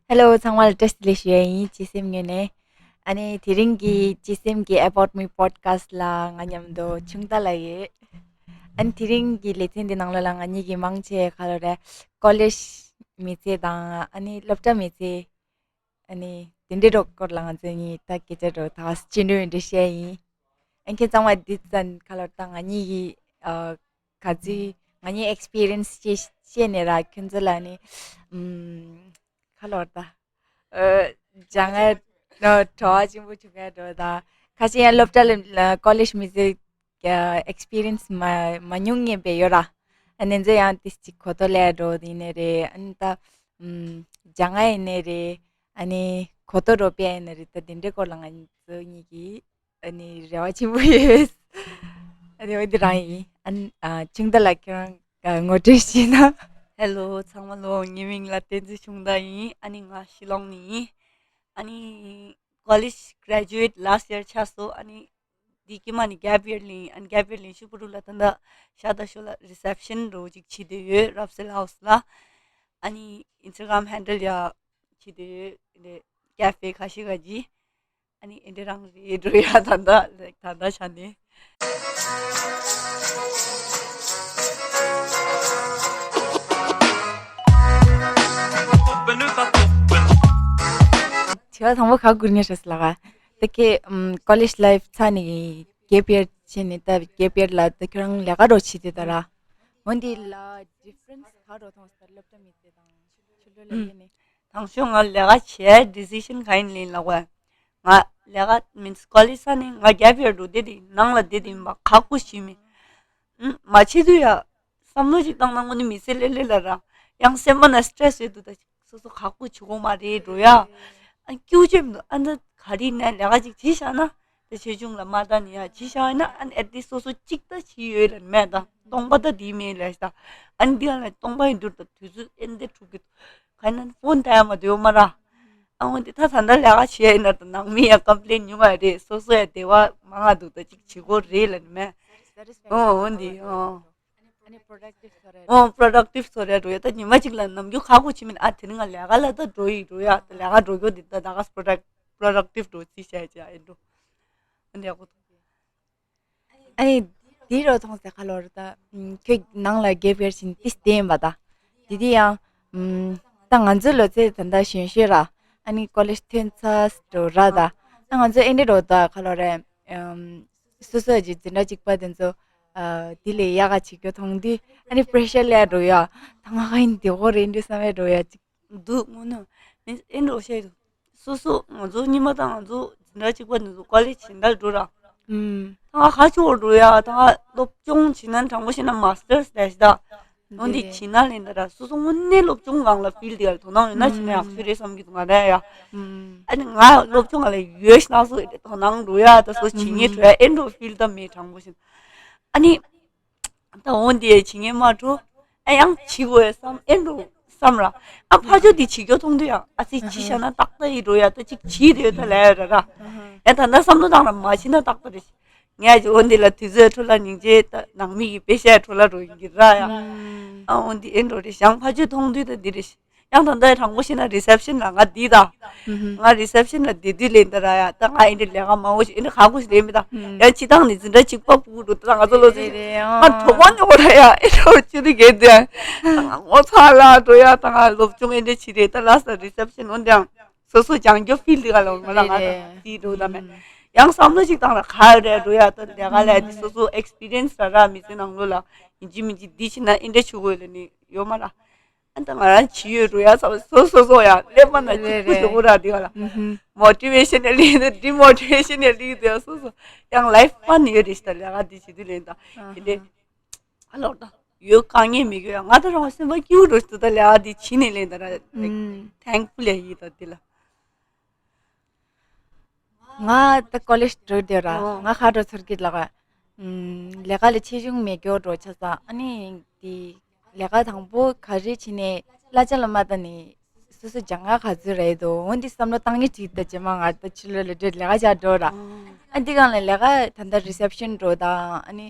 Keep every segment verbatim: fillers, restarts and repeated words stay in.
Hello ཚང་མ་ལ་བཀྲ་ཤིས་བདེ་ལེགས་ཞུ་ཡ་ཡིན། སྤྱི་སེམས་ངོས་ནས། ཨ་ནི་དེ་རིང་གི་སྤྱི་སེམས་ཀྱི་About Me podcast ལ་ང་མཉམ་དུ་ཆུང་ད་ལགས་ཡོད། ཨ་ནི་དེ་རིང་གི་ལེ་ཚན་འདི་ནང་ལོགས་ལ་ང་གཉིས་ཀྱིས་མང་ཆེ་ག་ལབ་རེད། ཀོ་ལེཇ་མི་ཚེ་དང་ཨ་ནི་སློབ་གྲྭ་མི་ཚེ། ཨ་ནི་དེ་འདྲའི་རོགས་སྐོར་ལ་ང་ཚོ་གཉིས་ད་སྐད་ཆ་རོགས་ད་སྤྱི་འགྲོས་འདྲ་བཤད་ཡིན། ཨ་ཁྱེད་ཚང་མ་འདི་ཙམ་ག་ལབ་ད་ང་གཉིས་ཀྱི་ཨ་ག་ཚོད་ང་གཉིས་ཨེག་སི་པི་རི་ཡན་སི་བཤད་བཤད་ནས་ར་ཁྱོད་ཚོ་ལ་ནི་ཨམ་ག་ལབ་ད་ཨ་སྦྱང་ཡ་ནོ་བྲོ་བ་ཆེན་པོ་བྱུང་ཡ་འགྲོ་ད། ཁ་ཤས་ཡང་སློབ་གྲྭ་ལ་ཀོ་ལེཇ་མི་ཚེ་ཨེག་སི་པི་རི་ཡན་སི་མ་མ་མྱོང་མཁན་པས་ཡོད་ར། ཨ་ནི་ཚོ་ཡང་ཏིས་ཅིག་གོ་རྟོགས་སླེབས་འགྲོ་ཡིན་ནའི་རེད། ཨ་ནི་ད་ཨམ་སྦྱང་ཡ་ཡིན་ནའི་རེད། ཨ་ནི་གོ་རྟོགས་རོ་པའི་ཡིན་ནའི་རེད། ད་དེ་འདྲའི་སྐོར་ལ་ང་ཚོ་གཉིས་ཀྱིས་ཨ་ནི་རེ་བ་ཆེན་པོ་ཡོད། ཨ་ནི་འོ་འདི་རང་ཡིན། ཨ་ནི་ཨ་ཆུང་ད་ལགས་ཁྱེད་རང་ཨ་ངོ་སྤྲོད་བྱས་ན། ཧེ་ལོ་ཚང་མ་ལོ། ངའི་མིང་ལ་བསྟན་འཛིན་ཆུང་ད་ཡིན། ཨ་ནི་ང་ཤི་ལོང་ནས་ཡིན། ཨ་ནི་ཀོ་ལེཇ་གྷ་རེ་ཇུ་ཨེཊ་ལ་སི་ཊི་ཡར་ཆགས་སོང་། ཨ་ནི་འདི་དཀྱིལ་མ་ནས་གེབ་ཡར་ལེན། ཨ་ནི་གེབ་ཡར་ལེན་ཤུ་པུ་རུ་ལ་ད་ལྟ་ཤ་ད་ཤོ་ལ་རི་སེབ་ཤན་རོ་ཅིག་བྱེད་དེ་ཡོད། རབ་སེལ་ཧའུ་སི་ལ། ཨ་ནི་ཨིན་སི་ཊ་གྷ་རམ་ཧན་ཌལ་ཡ་བྱེད་དེ་ཡོད། ཨ་ནི་ཀེ་ཧྥེ་ཁ་ཤས་ཀ་ཅིག་ཨ་ནི་ཨེ་འདྲ་རང་རེད་འགྲོ་ཡ་ད་ལྟ་ད་ལྟ་ཆ་ནས། དྲི་བ་དང་པོ་ག་དགོས་ངེས་རེད་ལགས། ད་ཁྱེད་ཀོ་ལེཇ་ལའིཕ་ཚར་ནས་གེབ་ཡར་བྱས་ནས་ད་གེབ་ཡར་ལ་ད་ཁྱོད་རང་ལས་ཀ་རོ་བྱེད་དེ་ད་ར། འོན་ཏེ་ལ་ཌི་ཕ་རེན་སི་ག་རོ་མཐོང་སོང་ད་སློབ་གྲྭ་མི་ཚེ་དང་ཕྱི་ལོ་ལ་ཡིན་ནས། དང་ཤོས་ང་ལས་ཀ་བྱེད་ཌི་སི་ཤན་ག་ཡིན་ལེན་ལ་གོ། ང་ལས་ཀ་མིན་སི་ཀོ་ལེཇ་ས་ནས་ང་གེབ་ཡར་འགྲོ་བསྡད་དེ་ནང་ལ་བསྡད་དེ་ཡིན་པ་ཁག་པོ་ཞིག་མིན། ཨུམ། མ་བྱེད་དུས་ཡ། བསམ་བློ་ཞིག་བཏང་ན་དངོས་གནས་མི་ཚེ་ལྷོད་ལྷོད་ལ་ར། ཡང་སེམས་པ་ན་སི་ཊེ་རེ་སི་ཡོད་དུས་ད་ཅིག་སོ་སོ་ཁག་པོ་བྱེད་དགོས་མ་རེད་འགྲོ་ཡ། ཨ་སྐྱིད་ཆེ་མི་འདུག་ཨ་ད་ག་རེ་ཡིན་ན་ལས་ཀ་ཅིག་བྱེད་བཞག་ན། ད་ཆེ་ཆུང་ལ་མ་ལྟ་ནི་ཡ་བྱེད་བཞག་ཡིན་ན་ཨ་ནི་ཨེ་ཊི་ལིསི་སོ་སོ་གཅིག་ད་བྱེད་ཡོད་ལ་མེད་ད་སྟོང་པ་ད་དེའི་མེད་ལས་ད། ཨ་ནི་འདི་ཡང་ལ་སྟོང་པ་ཡིན་དུས་ད་དུས་ཚོད་ཨེ་འདི་འཁྲུག་གི་འདུག་ག་ཡིན་ན་ཕོན་ད་ཡ་མ་འདོད་མ་ར། ཨ་འོན་ཏེ་ད་ད་ལྟ་ལས་ཀ་བྱེད་ཡིན་ན་ད་ནང་མི་ཡ་ཀམ་པི་ལེན་ཉུང་བ་རེད། སོ་སོ་ཡ་བདེ་བ་མང་ང་འདུག་ད་ཅིག་བྱེད་དགོས་རེད་ལ་ནི་མེད། ཨོ་འོན་ཏེ་ཨོ། ཨ་ནི་པྲོ་ཌག་ཊིབ་བཟོ་རེད་འགྲོ་ཡ། ད་ཉི་མ་གཅིག་ལ་ནམ་རྒྱུན་ཁག་པོ་བྱེད་མིན་ཨ་དེ་རིང་ང་ལས་ཀ་ལ་ད་འགྲོ་ཡི་འགྲོ་ཡ། ད་ལས་ཀ་འགྲོ་རྒྱུ་འདི་ད་ད་ག་པྲོ་ཌག་པྲོ་ཌག་ཊིབ་འགྲོ་རྩིས་བྱས་བྱས་ཨེ་འགྲོ། ཨ་ནི་ཡག་པོ་འདུག་ཨ་ནི་དེ་རོ་མཐོང་ཟེར་ཁ་ལོར་ད་ཁྱོད་ནང་ལ་གེབ་ཡར་ཕྱིན་ཏིས་བསྟན་པ་ད་དེ་དེ་ཡང་ད་ང་ཚོའི་ལོ་ཚད་ད་ད་གཞོན་ཤོས་ར། ཨ་ནི་ཀོ་ལེཇ་ཐོན་ཚར་འགྲོ་ར་ད་ད་ང་ཚོ་ཨེ་འདྲ་རོ་ད་ཁ་ལོར་རེད། སོ་སོ་གི་འཛིན་གྲྭ་གཅིག་པ་དེ་ཚོ་ཨ་དེ་ལས་ཡག་ག་བྱེད་རྒྱུ་མཐོང་དུས་ཨ་ནི་པེ་རེ་ཤར་སླེབས་འགྲོ་ཡ། ད་ང་ག་ཡིན་དེ་གོ་རེད་འདྲ་བསམ་ཡ་འགྲོ་ཡ་ཅིག་འདུག་དངོས་གནས་མིན་ཨེ་འགྲོ་བཤད་འདུག་སོ་སོ་ང་ཚོ་སྔོན་མ་དང་ང་ཚོ་འཛིན་གྲྭ་གཅིག་པ་དེ་ཚོ་ཀོ་ལེཇ་ཕྱིན་ད་འགྲོ་ར། ཨུམ། ད་ང་ཁ་ཕྱོགས་འགྲོ་ཡ། ད་ང་སློབ་སྦྱོང་བྱེད་ན་དྲང་པོ་བཤད་ན་མ་སི་ཊར་སི་ལས་ཤི་ད། འོན་ཏེ་བྱེད་ན་ལེན་ད་ར་སོ་སོ་དངོས་གནས་སློབ་སྦྱོང་སྒང་ལ་ཕིལ་ཌི་ཡར་དོ་སྣང་ཡོད་ན་བྱེད་ན་ཡག་ཤོས་རེད་བསམ་གྱི་འདུག་ང་ར་ཡ། ཨ་ནི་ང་སློབ་སྦྱོང་སྒང་ལ་ཡོད་ཤི་ན་སོ་དོ་སྣང་འགྲོ་ཡ་ད་སོ་བྱེད་ངེས་འགྲོ་ཡ་ཨེ་འགྲོ་ཕིལ་ཌི་མེད་དྲང་པོ་བཤད་ན། ཨ་ནི་ད་འོན་ཏེ་བྱེད་ངེས་མ་འགྲོ། ཨ་ཡང་བྱེད་དགོས་བསམ་ཨེ་འགྲོ་བསམ་ར། ཨ་ཕ་ཇོ་དེ་བྱེད་རྒྱུ་མཐོང་དུས་ཡང་ཨ་ཙི་བྱེད་བཞག་ན་ཏག་ཏག་ཡིན་འགྲོ་ཡ། ད་ཅིག་བྱེད་རེད་ད་ལས་ཡ་ར་ར། ཨ་ད་ད་བསམ་བློ་བཏང་ར་མ་བྱེད་ན་ཏག་ཏག་རེད། ངས་ཀྱི་འོ་འདི་ལ་དུས་ཚོད་འཕྲོ་བརླག་སྙིང་རྗེ་ད་ནང་མི་ཡི་དཔེ་བཤད་འཕྲོ་བརླག་འགྲོ་ཡིན་གྱི་ར་ཡ། ཨ་འོ་འདི་ཨེ་འགྲོ་རེད་ཞང་ཕ་ཆོས་མཐོང་དུས་ད་འདི་རེད། ཡང་ད་ལྟ་དྲང་པོ་བཤད་ན་རི་སེབ་ཤན་ལ་ང་འདི་ད། ང་རི་སེབ་ཤན་ལ་བསྡད་དུས་ལེན་ད་ར་ཡ། ད་ང་ཨེ་འདྲ་ལས་ཀ་མང་པོ་ཞིག་ཨེ་འདྲ་ཁག་པོ་ཞིག་ལེན་མི་ད། ཡང་སྤྱི་བཏང་ནི་འཛིན་གྲྭ་གཅིག་པ་ཕྲུ་གུ་འགྲོ་ད་ང་ཚོ་ལོ་ཚོད་ང་གྲོགས་པོ་ཉོ་ག་ད་ཡ་ཨེ་འདྲ་ཅི་རིགས་གས་འདི་ཡ། ད་ང་ངོ་ཚ་ལ་འགྲོ་ཡ། ད་ང་སློབ་སྦྱོང་ཨེ་འདྲ་བྱེད་རེད། ད་ལ་ས་རི་སེབ་ཤན་འོན་ཏེ་ཡང་། སོ་སོ་སྦྱང་རྒྱུ་ཕིལ་ཌི་ག་ལ་འོང་མ་ལ་ང་རེད་རེད། དེ་འགྲོ་ད་མེད། ཡང་བསམ་བློ་ཞིག་བཏང་ལ་ག་རེ་འགྲོ་ཡ་ད་ལས་ཀ་ལས་དེ་སོ་སོ་ཨེག་སི་པི་རི་ཡན་སི་ར་ར་མི་ཚེ་ནང་ལོ་ལ་ཡིན་གཅིག་མིན་གཅིག་འདི་བྱེད་ན་ཨེ་འདྲ་བྱེད་དགོས་ལ་ནི་ཡོད་མ་ལ། ཨ་ད་ང་རང་བྱེད་ཡོད་འགྲོ་ཡ་ཚ་བ་སོ་སོ་སོ་ཡ་ལེབ་མ་ན་གཅིག་པུ་ཞོག་གོ་ར་འདི་ག་ལ། མོ་ཊི་ཝེ་ཤན་ཡ་ལི་ཌི་མོ་ཊི་ཝེ་ཤན་ཡ་ལི་དེ་སོ་སོ་ཡང་ལའིཕ་ཕན་ཡོད་རེད་ད་ལས་ཀ་འདི་བྱེད་དུས་ལེན་ད་དེ་འདྲ། ཨ་ལོག་ད། ཡོད་དཀའ་ངལ་མི་དགོས་ཡ། ང་ད་རང་སེམས་པ་སྐྱིད་པོ་འགྲོ་ཞིག་ད་ལས་ཨ་དེ་བྱིན་ནས་ལེན་ད་ར་ཐེང་ཕུལ་ཡ་ཡིན་ད་དེ་ལ། ང་ད་ཀོ་ལེཇ་འགྲོ་དེ་ར་ང་ཁ་འགྲོ་ཚར་གི་ལ་ག་ལས་ཀ་ལས་ཆེ་ཆུང་མེད་སྐྱོ་འགྲོ་ཆ་ས་ཨ་ནི་དེ་ལས་ཀ་དང་པོ་ག་རེ་བྱིན་ནས་གླ་ཆ་ལ་མ་ད་ནི། སོ་སོ་སྦྱང་ཡ་ག་ཚོད་རེད་དོ་འོན་ཏེ་བསམ་བློ་བཏང་ངེས་ཅིག་ད་རྗེས་མ་ང་ད་ཕྱི་ལོགས་ལ་འགྲོ་ལས་ཀ་བྱ་འགྲོ་ར། ཨ་འདི་གང་ལ་ལས་ཀ་ད་ལྟ་རི་སེབ་ཤན་འགྲོ་དང་ཨ་ནི་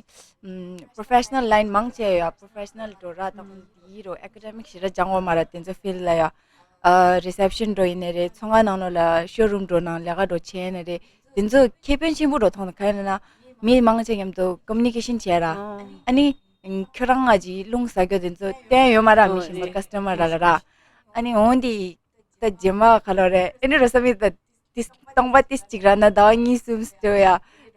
པྲོ་ཕེ་ཤ་ནལ་ལའིན་མང་ཆེ་ཡོད་ཡ། པྲོ་ཕེ་ཤ་ནལ་འགྲོ་ར་ད་ཁོང་དེའི་རོ་ཨེ་ཀ་ཌེ་མིག་ཞེ་དྲག་སྦྱང་འོ་མ་ར་དེ་ཚོ་ཕིལ་ལ་ཡ། ཨ་རི་སེབ་ཤན་འགྲོ་ཡིན་ནའི་རེད། ཚོང་ཁང་ནང་ལོགས་ལ་ཤོ་རུམ་འགྲོ་ནང་ལས་ཀ་འགྲོ་བྱས་ཡིན་ནའི་རེད། དེ་ཚོ་ཁེ་ཕན་ཆེན་པོ་འགྲོ་མཐོང་ན་ག་ཡིན་ན་མི་མང་ཆེ་མཉམ་དུ་ཀོ་མུ་ནི་ཀེ་ཤན་བྱས་ར། ཨ་ནི་ཁྱོད་རང་ང་ཅིག་རླུང་ཟ་རྒྱུ་དེ་ཚོ་བསྟན་ཡོད་མ་ར། མི་གཞན་པ་ཀ་སི་ཊ་མར་ར་ལ་ར། ཨ་ནི་འོང་དེ་ད་རྗེས་མ་ག་ལོ་རེད། ཨེ་འདྲ་རོ་ས་མི་ད་ཏིས་སྟོང་པ་ཏིས་གཅིག་ར་ན་ཟླ་བ་གཉིས་གསུམ་སྟོད་ཡ།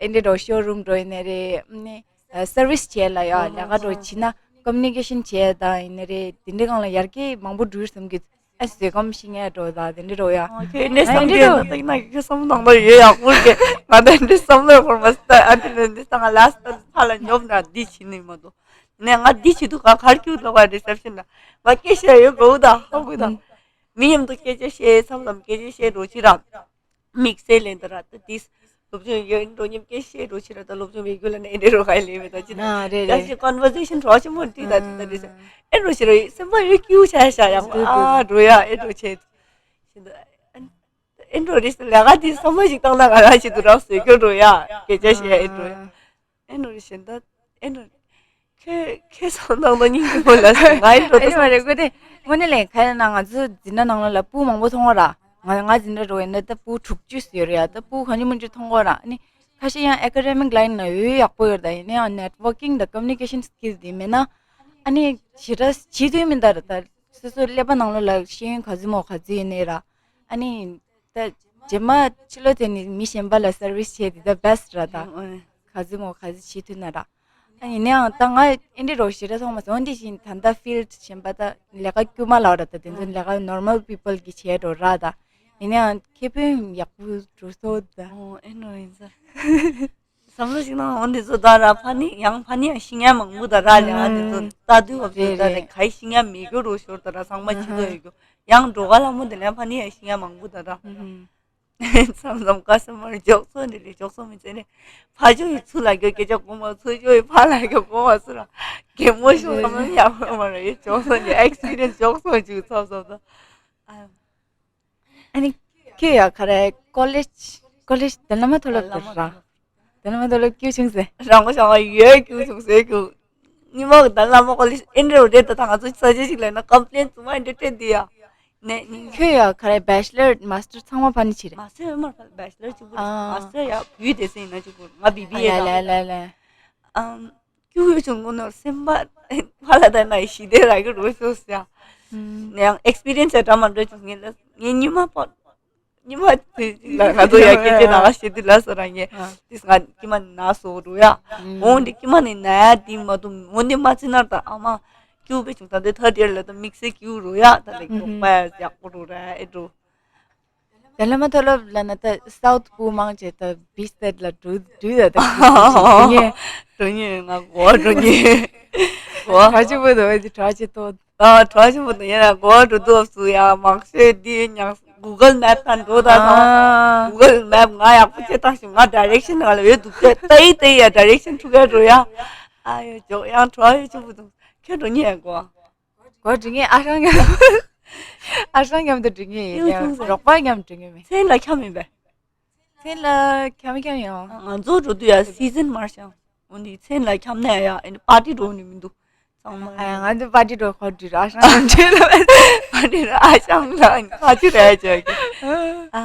ཨེ་འདྲ་རོ་ཤོ་རུམ་འགྲོ་ཡིན་ནའི་རེད། ཨ་ནི་ཨ་སར་བིས་བྱས་ལ་ཡ་ལས་ཀ་འགྲོ་བྱིན་ན་ཀོ་མུ་ནི་ཀེ་ཤན་བྱས་དང་ཡིན་ནའི་རེད། དེ་འདྲའི་སྒང་ལ་ཡར་རྒྱས་མང་པོ་འགྲོ་བསམ་གི། ཨ་ཟེ་གོམ་ཤི་ངས་འགྲོ་ད་དེ་འདྲ་རོ་ཡ། ཁྱོད་ནས་བསམ་གི་ན་ད་ཡིན་ན་ཁྱོད་བསམ་བློ་གཏོང་ཡོད་ཡག་པོ་གི། ང་ད་འདྲ་བསམ་བློ་འཁོར་མ་སྟ་ཨ་འདྲ་འདྲ་ད་ང་ལ་སྟ་ཕ་ལ་ཉོབ་ན་འདི་བྱིན་ནི་མ་གཏོགས། ནས་ང་འདི་བྱེད་དུས་ག་གར་ཁྱུག་ལོག་ག་རི་སེབ་ཤན་ལ་ང་སྐད་བཤད་ཡོད་གོ་ད་ཧ་གོ་ད། མི་མཉམ་དུ་སྐད་ཆ་བཤད་མཚམས་ལམ་སྐད་ཆ་བཤད་འགྲོ་ཅི་ར། དམིགས་བསལ་ལན་ད་ར་ད་ཏིས་སློབ་སྦྱོང་ཡོད་འགྲོ་མཉམ་སྐད་ཆ་བཤད་འགྲོ་ཅི་ར། ད་སློབ་སྦྱོང་མི་རྒྱུ་ལ་ནས་འདྲེ་རོ་ཁ་ལེ་མེད་ད་ཅི་ད། ཨ་རེད་ད་རེད། ཅི་ཀོན་ཝར་སེ་ཤན་འགྲོ་ཆེན་མོ་འདི་ད་འདི་ད་འདི་ཟེར། ཨེ་འགྲོ་ཞེ་ར་སེམས་པ་ཡོད་ཀྱིའུ་ཆ་ཤ་ཡང་ཨ་འགྲོ་ཡ་ཨེ་འགྲོ་བྱེད། ཤིན་ད་ཨེ་འགྲོ་རེ་ལས་ཀ་འདི་བསམ་བློ་ཞིག་བཏང་ན་ང་རང་ཞིག་ཏུ་རང་བཟོས་སྐྱོ་འགྲོ་ཡ་སྐད་ཆ་བཤད་ཨེ་འགྲོ་ཡ། ཨེ་ནོ་རེ་ཞེ་ད། ཨེ་ནོ། ཁྱོད་ཁྱོད་སང་ནང་ན་སྙིང་རྗེ་མོ་ལ་སོང་ང་ཡིན་འགྲོ་ཨེ་ད་ནི་མ་རེད་གོ་དེ། དངོས་གནས་ལས་ཁ་ཡ་ན་ང་ཚོ་འཛིན་གྲྭ་ནང་ལོགས་ལ་སྤུ་མང་པོ་མཐོང་གོ་ར། ང་ང་འཛིན་གྲྭ་འགྲོ་ཡིན་ན་ད་སྤུ་དྲུག་ཅུ་ཟེར་ཡོད་རེད་ཡ། ད་སྤུ་གང་ཉུང་མང་ཉུང་མཐོང་གོ་ར། ཨ་ནི་ཁ་ཤས་ཡང་ཨེ་ཀ་ཌེ་མིག་ལའིན་ན་འོས་ཡག་པོ་ཡོད་རེད། ད་ཡིན་ན་ཡང་ནེཊ་ཝར་ཀིང་དང་ཀོ་མུ་ནི་ཀེ་ཤན་སི་ཀིལ་དེ་མེད་ན་ཨ་ནི་ཞེ་དྲག་བྱེད་ཐུབ་མིན་ད་རེད། ད་སོ་སོ་ཀླད་པ་ནང་ལོགས་ལ་ཤེས་ཡོན་ག་ཚོད་མོ་ག་ཚོད་ཡིན་ནའི་ར། ཨ་ནི། ད་རྗེས་མ་ཕྱི་ལོགས་དེ་ནི་མི་གཞན་པ་ལ་སར་བིས་བྱས་དེ་ད་བེ་སི་ཊི་ར་ད། ཨོ་ཨེ། ག་ཚོད་མོ་ག་ཚོད་བྱེད་ཐུབ་ན་ར། ཨ་ཡིན་ནའང་ད་ང་ཨེ་འདྲི་རོགས་ཞེ་དྲག་མཐོང་མ་སོང་། འོན་ཏེ་བཞིན་ད་ལྟ་ཕིལ་ཌི་གཞན་པ་ད་ལས་ཀ་དཀྱུས་མ་ལ་བ་ར་ད་དེ་ཚོ་ལས་ཀ་ནོར་མལ་པི་པལ་གི་བྱས་འགྲོ་ར་ད། ཡིན་ནའང་ཁེ་ཕན་ཡག་པོ་འགྲོ་སོང་ད། ཨོ་ཨེ་ནོ་ཡིན་ས། བསམ་བློ་ཞིག་ནང་འོ་འདི་ཚོ་ད་ར་ཕ་ནི་ཡང་ཕ་ནི་ཡང་ཤི་ཉ་མང་པོ་ད་ར་ལས་ཨ་འདི་ཚོ་ད་དུས་བབ་ཚོ་ད་ར་ག་ཤི་ཉ་མེད་རྒྱུ་རོ་ཞོར་ད་ར་ཚང་མ་ཆི་ཚོ་ཡོད་རྒྱུ་ཡང་འགྲོ་ག་ལ་མོ་དེ་ལས་ཕ་ནི་ཡང་ཤི་ཉ་མང་པོ་ད་ར། མཚམས་མཚམས་ཀ་སི་མར་འཇོག་ཚོ་འདི་ལས་འཇོག་ཚོ་མི་ཚེ་ནས་ཕ་ཇོ་ཡི་ཚུ་ལ་རྒྱོ་སྐད་ཆ་གོ་མ་ཚུ་ཇོ་ཡི་ཕ་ལ་རྒྱོ་གོ་མ་ཚུ་ར་གད་མོ་ཤོར་ཚང་མ་ཡག་པོ་མ་ར་ཡོད་འཇོག་ཚོ་འདི་ཨེག་སི་པི་རི་ཡན་སི་འཇོག་ཚོ་འཇུག་ཚོ་ཚོ་ཚོ། ཨ་ནི་ཁྱོད་ཡ་ག་རེ་ཀོ་ལེཇ་ཀོ་ལེཇ་དོན་ལ་མ་ཐོ་སློབ་དོ་ར། དོན་ལ་མ་ཐོ་སློབ་སྐྱོ་བྱུང་ཟེ། རང་མོ་ཞང་བ་ཡོད་སྐྱོ་བྱུང་ཟེ་སྐྱོ། ཉི་མ་གི་དོན་ལ་མ་ཀོ་ལེཇ་ཨེ་འདྲ་རེད་ད་ད་ང་ཚོ་ས་ཆ་ཞིག་ལ་ན་ཀམ་པི་ལེན་ཚང་མ་ཨེ་འདྲ་སྤྲད་དེ་ཡ། ནས་ནི་ཁྱོད་ཡ་ག་རེ་བེ་ཆི་ལར་མ་སི་ཊར་ཚང་མ་ཕ་ནི་ཆི་རེད། མ་སི་ཊར་མ་རེད་བེ་ཆི་ལར་གཅིག་པུ་རེད། ཨ། མ་སི་ཊར་ཡ་བུའི་སྡེ་ཚན་ཡིན་ན་གཅིག་པུ་རེད། ང་བི་བི་ཨེ་ལ་ལ་ལ་ལ། ཨམ། སྐྱུག་ཡོད་བྱུང་ངོ་ནོར་སེམས་པ་ཕ་ལ་ད་ན་ཞི་བདེ་རག་གི་རོ་ཤོག་ཟེར། ནས་ཡང་ཨེག་སི་པི་རི་ཡན་སི་ཡ་འདྲ་མ་འདྲ་བྱུང་ངས་ལ་ངས་ཉི་མ་པ་ཉི་མ་དེ་ལ་ང་ཚོ་ཡ་སྐད་ཆ་ན་ང་ཤེས་དུས་ལ་ཟེར་ར་ངས་དེས་ང་ཀྱི་མ་ནི་ན་སོ་རུ་ཡ། འོང་དེ་ཀྱི་མ་ནི་ན་ཡ་དེ་མ་དུ་འོང་དེ་མ་ཚི་ནར་ད་ཨ་མ་སྐྱུག་པའི་བྱུང་ད་དེ་ཐར་ཡར་ལ་ད་དམིགས་བསལ་སྐྱུག་རུ་ཡ་ད་ལེགས་གྲོགས་པ་ཡག་པོ་རུ་ར་ཨེ་འགྲོ། དེ་ལ་མ་ཐོ་སློབ་ལ་ན་ད་སའུ་ཐི་སྤུ་མང་ཆེ་ད་བི་སི་ཊི་ལ་འགྲོ་འགྲོ་ད་ད་འགྲོ་ཉེ། འགྲོ་ཉེ་ང་གོ་འགྲོ་ཉེ། གོ་གྲ་ཆུ་བོ་ད་འོ་དེ་གྲ་ཆེ་ཏོ། ཨ་གྲ་ཆུ་བོ་ད་ཡ་གོ་འགྲོ་དུ་སུ་ཡ་མང་ཤོས་དེ་ཉག་གུ་གལ་མེབ་དང་འགྲོ་ད་ཨ། གུ་གལ་མེབ་ང་ཡག་པོ་ཆེ་ད་ཞིག་ང་ཌའི་རེག་ཤན་ང་ལ་འོད་འདུག་ཆེ་ཏའི་ཏའི་ཡ་ཌའི་རེག་ཤན་ཐུག་ག་འགྲོ་ཡ། ཨ་ཡོ་ཇོག་ཡང་གྲ་ཡོ་ཆུ་བོ་ད་ཁྱོད་འགྲོ་ཉེ་ཡ་གོ། གོ་འགྲིག་ངེས་ཨ་ཧྲང་ཉམས། ཨ་ཧྲང་མཉམ་དུ་འགྲིག་ངེས་ཡིན་ཡང་རོགས་པ་མཉམ་འགྲིག་ངེས་མེད། མཚན་ལ་འཁྱམ་ཡིན་པས། མཚན་ལ་འཁྱམ་འཁྱམ་ཡང་། ང་ཚོ་འགྲོ་དུས་ཡ་སི་ཛན་མར་ཤང་། འོན་ཏེ་མཚན་ལ་འཁྱམ་ནས་ཡ་ཨ་ནི་པར་ཊི་འགྲོ་ནི་མི་འདུག་ཚང་མ། ཨ་ང་ཚོ་པར་ཊི་འགྲོ་ཁོ་འགྲིག་ར་ཨ་ཧྲང་མཉམ་འགྲིག་ལ། པར་ཊི་འགྲོ་ཨ་ཧྲང་ལ་ཨ་ནི་ཁ་ཆུ་རེ་བྱ་གི། ཨ་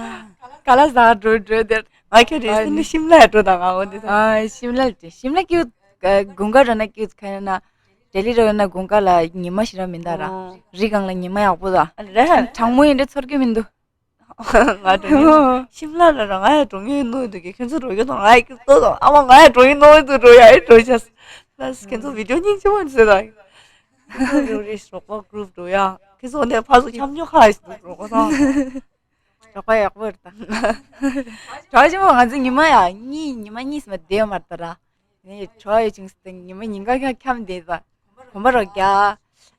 ག་ལ་ཟ་འགྲོ་འགྲོ་དེར། ང་ཁྱོད་རེ་སི་ནི་ཤིམ་ལ་འགྲོ་དང་ང་འོན་ཏེ། ཨ་ཤིམ་ལ་དེ་ཤིམ་ལ་ཀྱུ་དགུན་ཁ་འགྲོ་ན་ཀྱུ་ཁ་ན། ཌེ་ལི་རོ་ན་དགུན་ཁ་ལ་ཉི་མ་ཞིག་ར་མི་འདའ་ར། ཨོ། རི་སྒང་ལ་ཉི་མ་ཡག་པོ་ད། རེད། གྲང་མོ་ཡིན་འདྲ་ཚོར་གི་མི་འདུག་ང་འགྲོ་ངེས། ཤིམ་ལ་ལ་ར་ང་ཡ་འགྲོ་ངེས་ནོ་འདུག་གི་ཁྱོད་ཚོ་འགྲོ་རྒྱུ་དང་ང་ཡ་ཀི་ཏོ་དང་ཨ་མ་ང་ཡ་འགྲོ་ངེས་ནོ་འདུག་འགྲོ་ཡ་ཨེ་འགྲོ་ཤ། ལ་ཁྱོད་ཚོ་བི་ཌིའོ་སྙིང་རྗེ་མོ་འདུག་ཟེར་ད། ཁྱོད་ཚོ་རེ་རེ་རོགས་པ་གུ་རུབ་འགྲོ་ཡ། ཁྱོད་ཚོ་འདི་ཕར་ཚུར་འཁྱམ་ཉོ་ཁ་ཡ་ཞིག་འགྲོ་གོ་ད། གྲོགས་པོ་ཡག་པོ་རེད་ད། གྲོགས་ཆེན་པོ་ང་ཚོ་ཉི་མ་ཡ་གཉིས་ཉི་མ་གཉིས་མ་བསྡད་ཡོད་མ་རེད་ད་ར། ནི་གྲོགས་ཡོད་ཅིང་སྟེང་ཉི་མ་ཉིན་གང་ཁ་འཁྱམ་བསྡད་པ། གོམ་པ་རོགས་རྒྱག་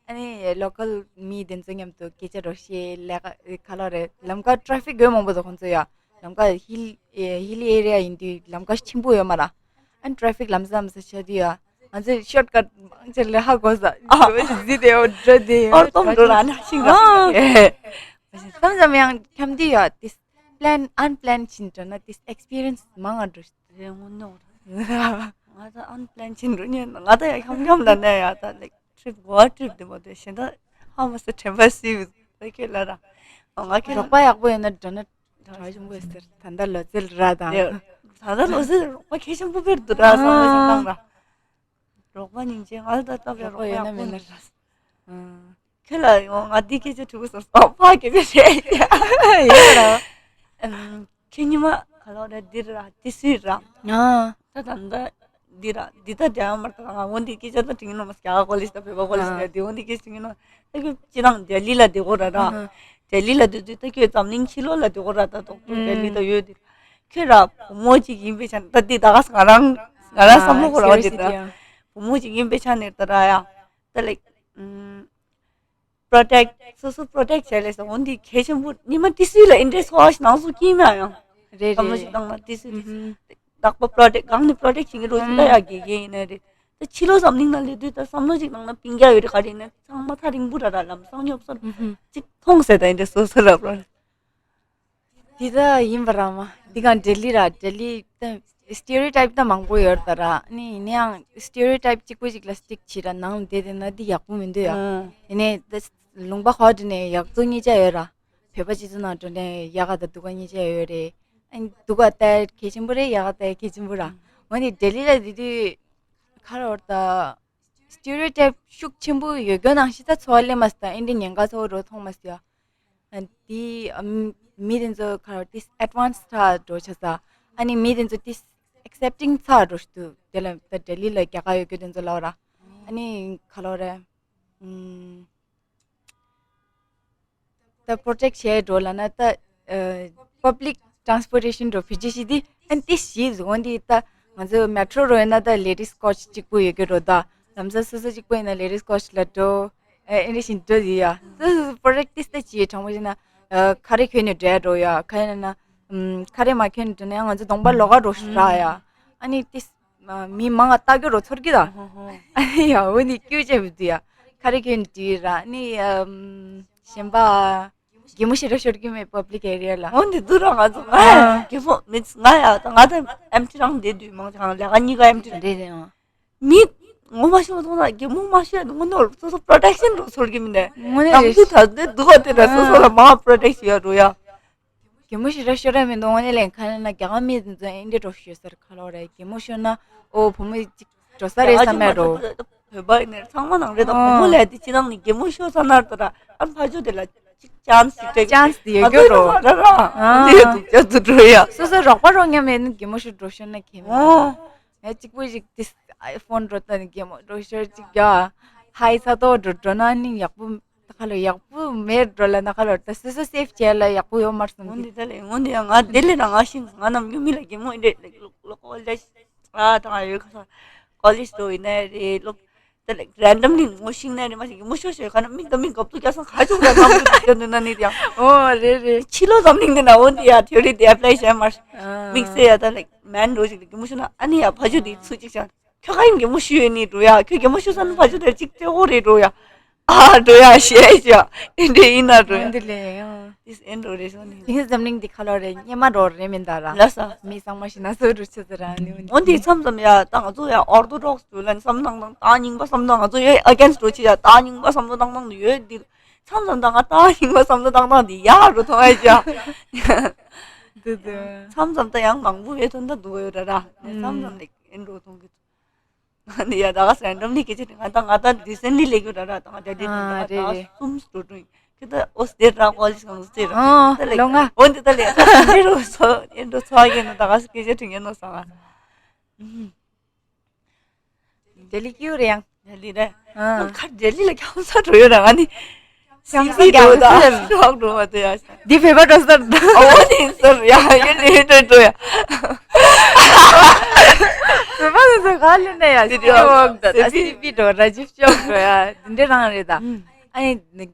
ཨ་ནི་ལོ་ཀལ་མི་དེ་ཚོ་མཉམ་དུ་སྐད་ཆ་རོགས་བཤད་ལས་ཀ་ཁ་ལོ་རེད། ལམ་ཀ་ཊ་རེ་ཕིག་དགོས་མང་པོ་འདུག་ཁོང་ཚོ་ཡ། ལམ་ཀ་ཧིལ་ཧིལ་ཨེ་རི་ཡ་ཡིན་དུས་ལམ་ཀ་ཆེན་པོ་ཡོད་མ་ར། ཨ་ནི་ཊ་རེ་ཕིག་ལམ་སང་ལམ་སང་ཆགས་དུས་ཡ། ང་ཚོས་ཤོཊ་ཀཊ་མང་ཆེ་ལས་ཧ་གོ་ས། ཨ། འགྲོ་ཞིག་ཟི་དེ་འོ་འགྲོ་དེ་འོ་ཨོར་ཏོམ་འགྲོ་ལ་ན་ཤིང་ར། ཨ། བསམ་བསམ་ཡང་འཁྱམ་དུས་ཡ་ཏིས་པི་ལན་ཨན་པི་ལན་ཕྱིན་འགྲོ་ན་ཏིས་ཨེག་སི་པི་རི་ཡན་སི་མང་ང་འགྲོ་ཞིག་རེད་ངོ་ནོར། ང་ད་ཨན་པི་ལན་ཕྱིན་འགྲོ་ཉན་ང་ད་ཡ་འཁྱམ་འཁྱམ་ད་ནས་ཡ་ད་ལེགས་ཊི་རིབ་གོ་བ་ཊི་རིབ་དེ་མོ་དེ་ཤེས་ད་ཧ་མ་སི་དྲན་པ་སི་བི་ད་ཁྱོད་ལ་ར། ང་ཁྱེད་རོགས་པ་ཡག་པོ་ཡོད་ན་འགྲོ་ན་གྲོགས་ཆེན་པོ་ཡོད་ཟེར། ད་ལྟ་ལོ་ཙཱ་ར་དང་། ད་ལྟ་ལོ་ཙཱ་རོགས་པ་གལ་ཆེན་པོ་ཕེར་འདུག་ར་བསམ་བློ་ཞིག་བཏང་ར། རོགས་པ་སྙིང་རྗེ། ང་ལ་ད་སྟབས་ཡག་རོགས་པ་ཡག་པོ་ཡོད་ན་མེད་ན་ར། ཁྱོད་ལ་ཡོང་ང་འདི་སྐད་ཆ་དྲི་བ་བཟོ་སོང་། ཕ་སྐད་ཆ་བཤད་ཡ། ཡོད་ར། ཁྱོད་ཉི་མ་ག་ལོ་ར་འདི་ར་འདི་སུའི་ར། ད་ད་ད་འདི་ར་འདི་ད་འདྲ་མར་ད་ང་འོ་འདི་སྐད་ཆ་ད་དྲིན་ནོ་མ་སྐྱ་ཀོ་ལེ་ད་བོད་པ་ཀོ་ལེ་ད་འདི་འོ་འདི་སྐད་ཆ་དྲིན་ནོ། ད་ཁྱོད་ཅི་དང་ལྡི་ལི་ལ་འདི་གོ་ར་ར། ལྡི་ལི་ལ་འདི་དུས་ད་ཁྱོད་འཛམ་གླིང་ཕྱི་ལོགས་ལ་འདི་གོ་ར་ད་ཏོག་ཏོག་ལྡི་ལི་ད་ཡོད་འདི། ཁྱོད་ར་བུ་མོ་ཅིག་ཡིན་པའི་ཆ་ནས་ད་འདི་ད་ག་ས་ང་རང་ང་རང་བསམ་བློ་གོ་ར་བ་འདི་ད། བུ་མོ་ཅིག་ཡིན་པའི་ཆ་ནས་ད་ར་ཡ། ད་ལེགས། ཨུམ། པྲོ་ཊེག་སོ་སོ་པྲོ་ཊེག་བྱས་ལས་སོ་འོན་ཏེ་གལ་ཆེན་པོ་ཉི་མ་ཏི་སུའི་ལ་ཨིན་ཊེ་རེ་སི་ཊི་ཧོ་ཞིག་ནང་སུ་སྐྱིད་མ་ཡང་། རེད་བསམ་བློ་ཞིག་རེད། བཏང་ན་ཏི་སུའི་ཏི་སུའི་ཨུམ་བདག་པོ་པྲོ་ཊེག་གང་ནས་པྲོ་ཊེག་བྱེད་ཀྱི་རོ་ཞིག་ད་ཡ་དགེ་རྒན་ཡིན་ན་རེད། ད་ཕྱི་ལོགས་འཛམ་གླིང་ནང་སླེབས་དུས་ད་བསམ་བློ་ཞིག་བཏང་ན་པིང་རྒྱ་ཡོད་རེད་ག་རེ་ཡིན་ན་ཚང་མ་ཐག་རིང་པོ་ར་ར་ལམ་སང་ཉོབ་སོ་ཨུམ་ཅིག་མཐོང་ཟེར་ད་ཨིན་ཊེ་རེ་སི་ཊི་སོ་སོ་ར་པྲོ་ཊེག་འདི་ད་ཡིན་པ་ར་མ། འདི་གང་ལྡི་ལི་ར་ལྡི་ལི་ད་སི་ཊི་རི་ཡོ་ཊའིབ་ད་མང་པོ་ཡོད་ད་ར། ནི་ཡིན་ཡང་སི་ཊི་རི་ཡོ་ཊའིབ་གཅིག་པོ་གཅིག་ལ་སི་ཊིག་བྱེད་ར་ནང་ལ་བསྡད་བསྡད་ན་འདི་ཡག་པོ་མི་འདུག་ཡ། ཨང་། ཡིན་ནའི་ད་ལུང་པ་ཧོ་འདི་ནས་ཡག་བཙོག་གཉིས་ཆ་ཡོད་ར། བོད་པ་སྤྱི་ཚོགས་ནང་འགྲོ་ནས་ཡག་ག་ད་སྡུག་ག་གཉིས་ཆ་ཡོད་རེད། ཨ་ནི་སྡུག་ག་ད་གལ་ཆེན་པོ་རེད། ཡག་ག་ད་གལ་ཆེན་པོ་ར། འོ་ནི་ལྡི་ལི་ལ་འདི་དུས་ཁ་རོ་ད་སི་ཊི་རི་ཡོ་ཊའིབ་ཤུགས་ཆེན་པོ་ཡོད་རྒྱུ་ནང་བཞིན་ད་འཚོ་བ་སླེབས་མ་སི་ད་ཨིན་འདྲི་ཉེན་ཁ་ཚོ་རོ་མཐོང་མ་སི་ཡ། ཨ་འདི་ཨམ་མི་དེ་ཚོ་ག་རེ་ཏིས་ཨེཌ་ཝན་སི་ཚ་འགྲོ་ཆ་ས། ཨ་ནི་མི་དེ་ཚོ་ཏིས་ཨེག་སེབ་ཊིང་ཚ་འགྲོ་ཤི་འདུག་དེ་ལ་ད་ལྡི་ལི་ལ་རྒྱ་གར་ཡོད་རྒྱུ་དེ་ཚོ་ལབ་ར། ཨ་ནི་ག་ལོ་རེད། ཨམ་ད་པྲོ་ཊེག་བྱས་འགྲོ་ལབ་ན་ད་པབ་ལིག་ཊེ་རན་སི་པོར་ཊེ་ཤན་འགྲོ་ཕི་ཇི་ཤི་དེ་ཨན་ཏིས་ཤི་འོན་ཏེ་ད་ང་ཚོ་མེ་ཊོ་རོ་ཡོད་ན་ད་ལེ་ཌིས་ཀོ་ཆ་གཅིག་པུ་ཡོད་རྒྱུ་རོ། ད་ལམ་སང་སོ་སོ་གཅིག་པུ་ཡིན་ན་ལེ་ཌིས་ཀོ་ཆ་ལ་འགྲོ། ཨེ་ཨེ་འདྲ་ཞིག་འགྲོ་ཡི་ཡ། སོ་སོ་པྲོ་ཊེག་ཏིས་ཏེ་ཅི་དྲང་པོ་བྱས་ན། ཨ་ཁ་རེ་གྱོན་ནས་འགྲོ་ཡ་འགྲོ་ཡ། ཁ་ཡ་ན་ན། ཨམ་ཁ་རེ་མ་གྱོན་ནས་འགྲོ་ན་ཡང་ང་ཚོ་གདོང་པ་ལོགས་ཀ་འགྲོ་ཤི་ར་ཡ། ཨ་ནི་ཏིས་མི་མང་ང་ལྟ་རྒྱུ་རོ་ཚོར་གི་ད། ཨ་ནི་ཡ་འོ་ནི་ཀྱུ་ཅེ་བི་དུ་ཡ། ཁ་རེ་གྱོན་དུ་ར་ནི་ཨམ་གཞན་པ། གད་མོ་ཞེ་དྲག་ཤོར་གི་མེད་པབ་ལིག་ཨེ་རི་ཡ་ལ། འོ་འདི་འདུག་ར་ང་ཚོ་ང་ཨ་གད་མོ་མི་ང་ཡ་ད་ང་ད་ཨེམ་ཊི་རང་བསྡད་དུས་མང་ཆེ་གང་ལས་ཀ་གཉིས་ཀ་ཨེམ་ཊི་རེད་རེད་ཨང་། མི་ངོ་མ་ཤོར་མཐོང་ན་གད་མོ་མ་ཤོར་ཡ་དངོས་གནས་སོ་སོ་པྲོ་ཊེག་ཤན་རོ་ཚོར་གི་མི་འདུག་དངོས་གནས་ནམ་རེད། རྒྱུན་ད་འདི་འདུག་བ་དེ་འདྲ་སོ་སོ་ལ་མ་པྲོ་ཊེག་ཤན་ཡ་རོ་ཡ། གད་མོ་ཞེ་དྲག་ཤོར་ཡ་མི་འདུག་དངོས་གནས་ལན་ཁ་ན་ན་རྒྱ་གར་མི་དེ་ཚོ་ཨེ་འདྲ་འགྲོ་ཤོར་ས་རེད་ཁ་ལོ་རེད། གད་མོ་ཤོར་ན་ཨོ་བུ་མོ་གཅིག་འགྲོ་ས་རེད་བསམ་ཡ་རོ། བོད་པ་ཡིན་ནའི་ཚང་མ་ནང་རེད་ད། ཨ། བུ་མོ་ལས་དེ་ཅི་ནང་ནས་གད་མོ་ཤོར་ས་ན་ད་ར་ཨ་ཕ་ཇོ་དེ་ལ་ཅིག་ཅན་སི་ཅིག་སྤྲད་ཅན་སི་དེ་ཡོད་རྒྱུ་རོ། ང་ཚོ་ཡོད་ཨ། དུ་བཅར་དུ་འགྲོ་ཡ། སོ་སོ་རོགས་པ་རོགས་མཉམ་ཡིན་ན་གད་མོ་ཤོར་འགྲོ་ཤོར་ན་གད་མོ། ཨོ། ཡ་གཅིག་པུ་ཞིག་དེ་ཕོན་འགྲོ་ད་ནི་གད་མོ་འགྲོ་ཤོར་ཅིག་ཡ། ཧའི་ཚ་ཏོ་འགྲོ་འགྲོ་ན་ནི་ཡག་པོ་ད་ཁ་ལོ་ཡག་པོ་མེད་འགྲོ་ལ་ན་ཁ་ལོ་ད་སོ་སོ་སེབ་བྱས་ལ་ཡག་པོ་ཡོད་མར་སོང་འོན་གི། ཏེ་ད་ལེ་འོན་ཏེ་ཡང་ང་དེ་ལས་ན་ང་ཤིང་ང་ནམ་རྒྱུན་མི་ལ་གད་མོ་ཨེ་འདྲས་ལེགས་ལོ་ལོ་ཀོ་ལེ་ཇི་ཨ་ད་ང་ཡོད་ཁ་ས་ཀོ་ལེ་ཇི་དུ་ཡིན་ནའི་རེད་ལོ། ད་ལེགས་རན་ཌམ་ལི་ངོ་ཤིང་ནའི་རེད་མ་ཤིང་གད་མོ་ཤོར་ཤོར་ཁ་ན་མིག་ད་མིག་གབ་ཏུ་རྒྱ་སང་ཁ་ཅུག་ད་ནམ་རྒྱུན་དུ་རྒྱ་འདུག་ན་ནི་ཡང་ཨོ་རེད་རེད། ཕྱི་ལོ་འཛམ་གླིང་འདི་ན་འོན་ཏེ་ཡ་ཐེའོ་རི་དེ་ཨེ་པ་ལའི་བྱས་མར་དམིགས་བསལ་ཡ་ད་ལེགས་མན་འགྲོ་ཞིག་ལ་གད་མོ་ཤོར་ན་ཨ་ནི་ཡ་ཕ་ཇོ་དེ་ཚུ་ཅིག་ཤར། ཁྱོད་ག་ཡིན་གད་མོ་ཤོར་ཡོད་ནི་འགྲོ་ཡ། ཁྱོད་གད་མོ་ཤོར་ས་ན་ཕ་ཇོ་དེར་ཅིག་སྤྲད་འོ་རེད་འགྲོ་ཡ། ཨ་འགྲོ་ཡ་ཞེས་ཞུ་ཡ་ཨེ་འདྲས་ཡིན་ན་འགྲོ་ཡ། འོན་ཏེ་ལེ་ཡང་། དེས་ཨེ་འགྲོ་རེད་སོང་ནི། དེང་སང་འཛམ་གླིང་འདི་ཁ་ལོ་རེད་སྙེ་མ་འགྲོ་རེད་མིན་ད་ར། ལ་ས། མི་ཚང་མ་ཤི་ན་སོ་རུ་ཆུ་ཚོད་ར་ནི་འོན་ཏེ་མཚམས་མཚམས་ཡ་ད་ང་ཚོ་ཡ་ཨོར་ཐོ་ཌོག་སི་དུ་ལ་ནི་བསམ་བློ་བཏང་སྟངས་ད་རྙིང་པ་བསམ་བློ་ང་ཚོ་ཡ་ཨེ་གེན་སི་ཊི་འགྲོ་ཆེ་ཡ་ད་རྙིང་པ་བསམ་བློ་བཏང་སྟངས་དུ་ཡོད་འདི། མཚམས་མཚམས་ད་ང་ད་རྙིང་པ་བསམ་བློ་བཏང་སྟངས་འདི་ཡག་རུ་མཐོང་ཨེ་ཅག་འདི་འདི། མཚམས་མཚམས་ད་ཡང་མང་པོ་ཡོད་དོན་ད་འདུག་ཡོད་ར་ར། མཚམས་མཚམས་ལེགས་ཨེ་འགྲོ་མཐོང་གི། ང་ནི་ཡ་ད་ག་རན་ཌམ་ལི་སྐད་ཆ་དྲི་ང་ད་ང་ད་རི་སེན་ལི་ལེགས་ཡོད་ར་ར་ད་ང་ད་དེ་ཨ་ད་རེད་ད་རེད། གསུམ་འགྲོ་འགྲོ་ཡིན་ཁྱོད་ད་ཨོ་སྟེར་ར་ཀོ་ལེ་ཇི་གང་སུ་སྟེར་ར་ཨ་ད་ལེགས་ལོ་ང་འོན་ཏེ་ད་ལེགས་ད་ལེགས་རོ་སོ་ཨེ་འགྲོ་ཚོ་ཨ་གེ་ན་ད་ག་སྐད་ཆ་དྲི་ངེ་ནོ་ས་ང་། ལྡི་ལི་ཀྱུ་རེད་ཡང་། ལྡི་ལི་རེད། ཨ། ཁ་ལྡི་ལི་ལ་ཁྱམ་ས་འགྲོ་ཡོད་ར་ང་ནི། ཁྱམ་ས་སི་ཊི་འགྲོ་ད་ཤོག་འགྲོ་བ་དེ་ཡ། འདི་བོད་པ་འགྲོ་ས་རེད། ཨོ་ནི་སར་ཡ་ཡོད་ནི་ཡོད་འགྲོ་ཡ། བོད་པ་འགྲོ་ས་ག་ལེ་ན་ཡ་སི་ཊི་ཝོག་ད་ད་སི་པི་འགྲོ་ར་ཇིབ་ཤོག་འགྲོ་ཡ་འདི་འདྲ་རང་རེད་ད། ཨ་ནི་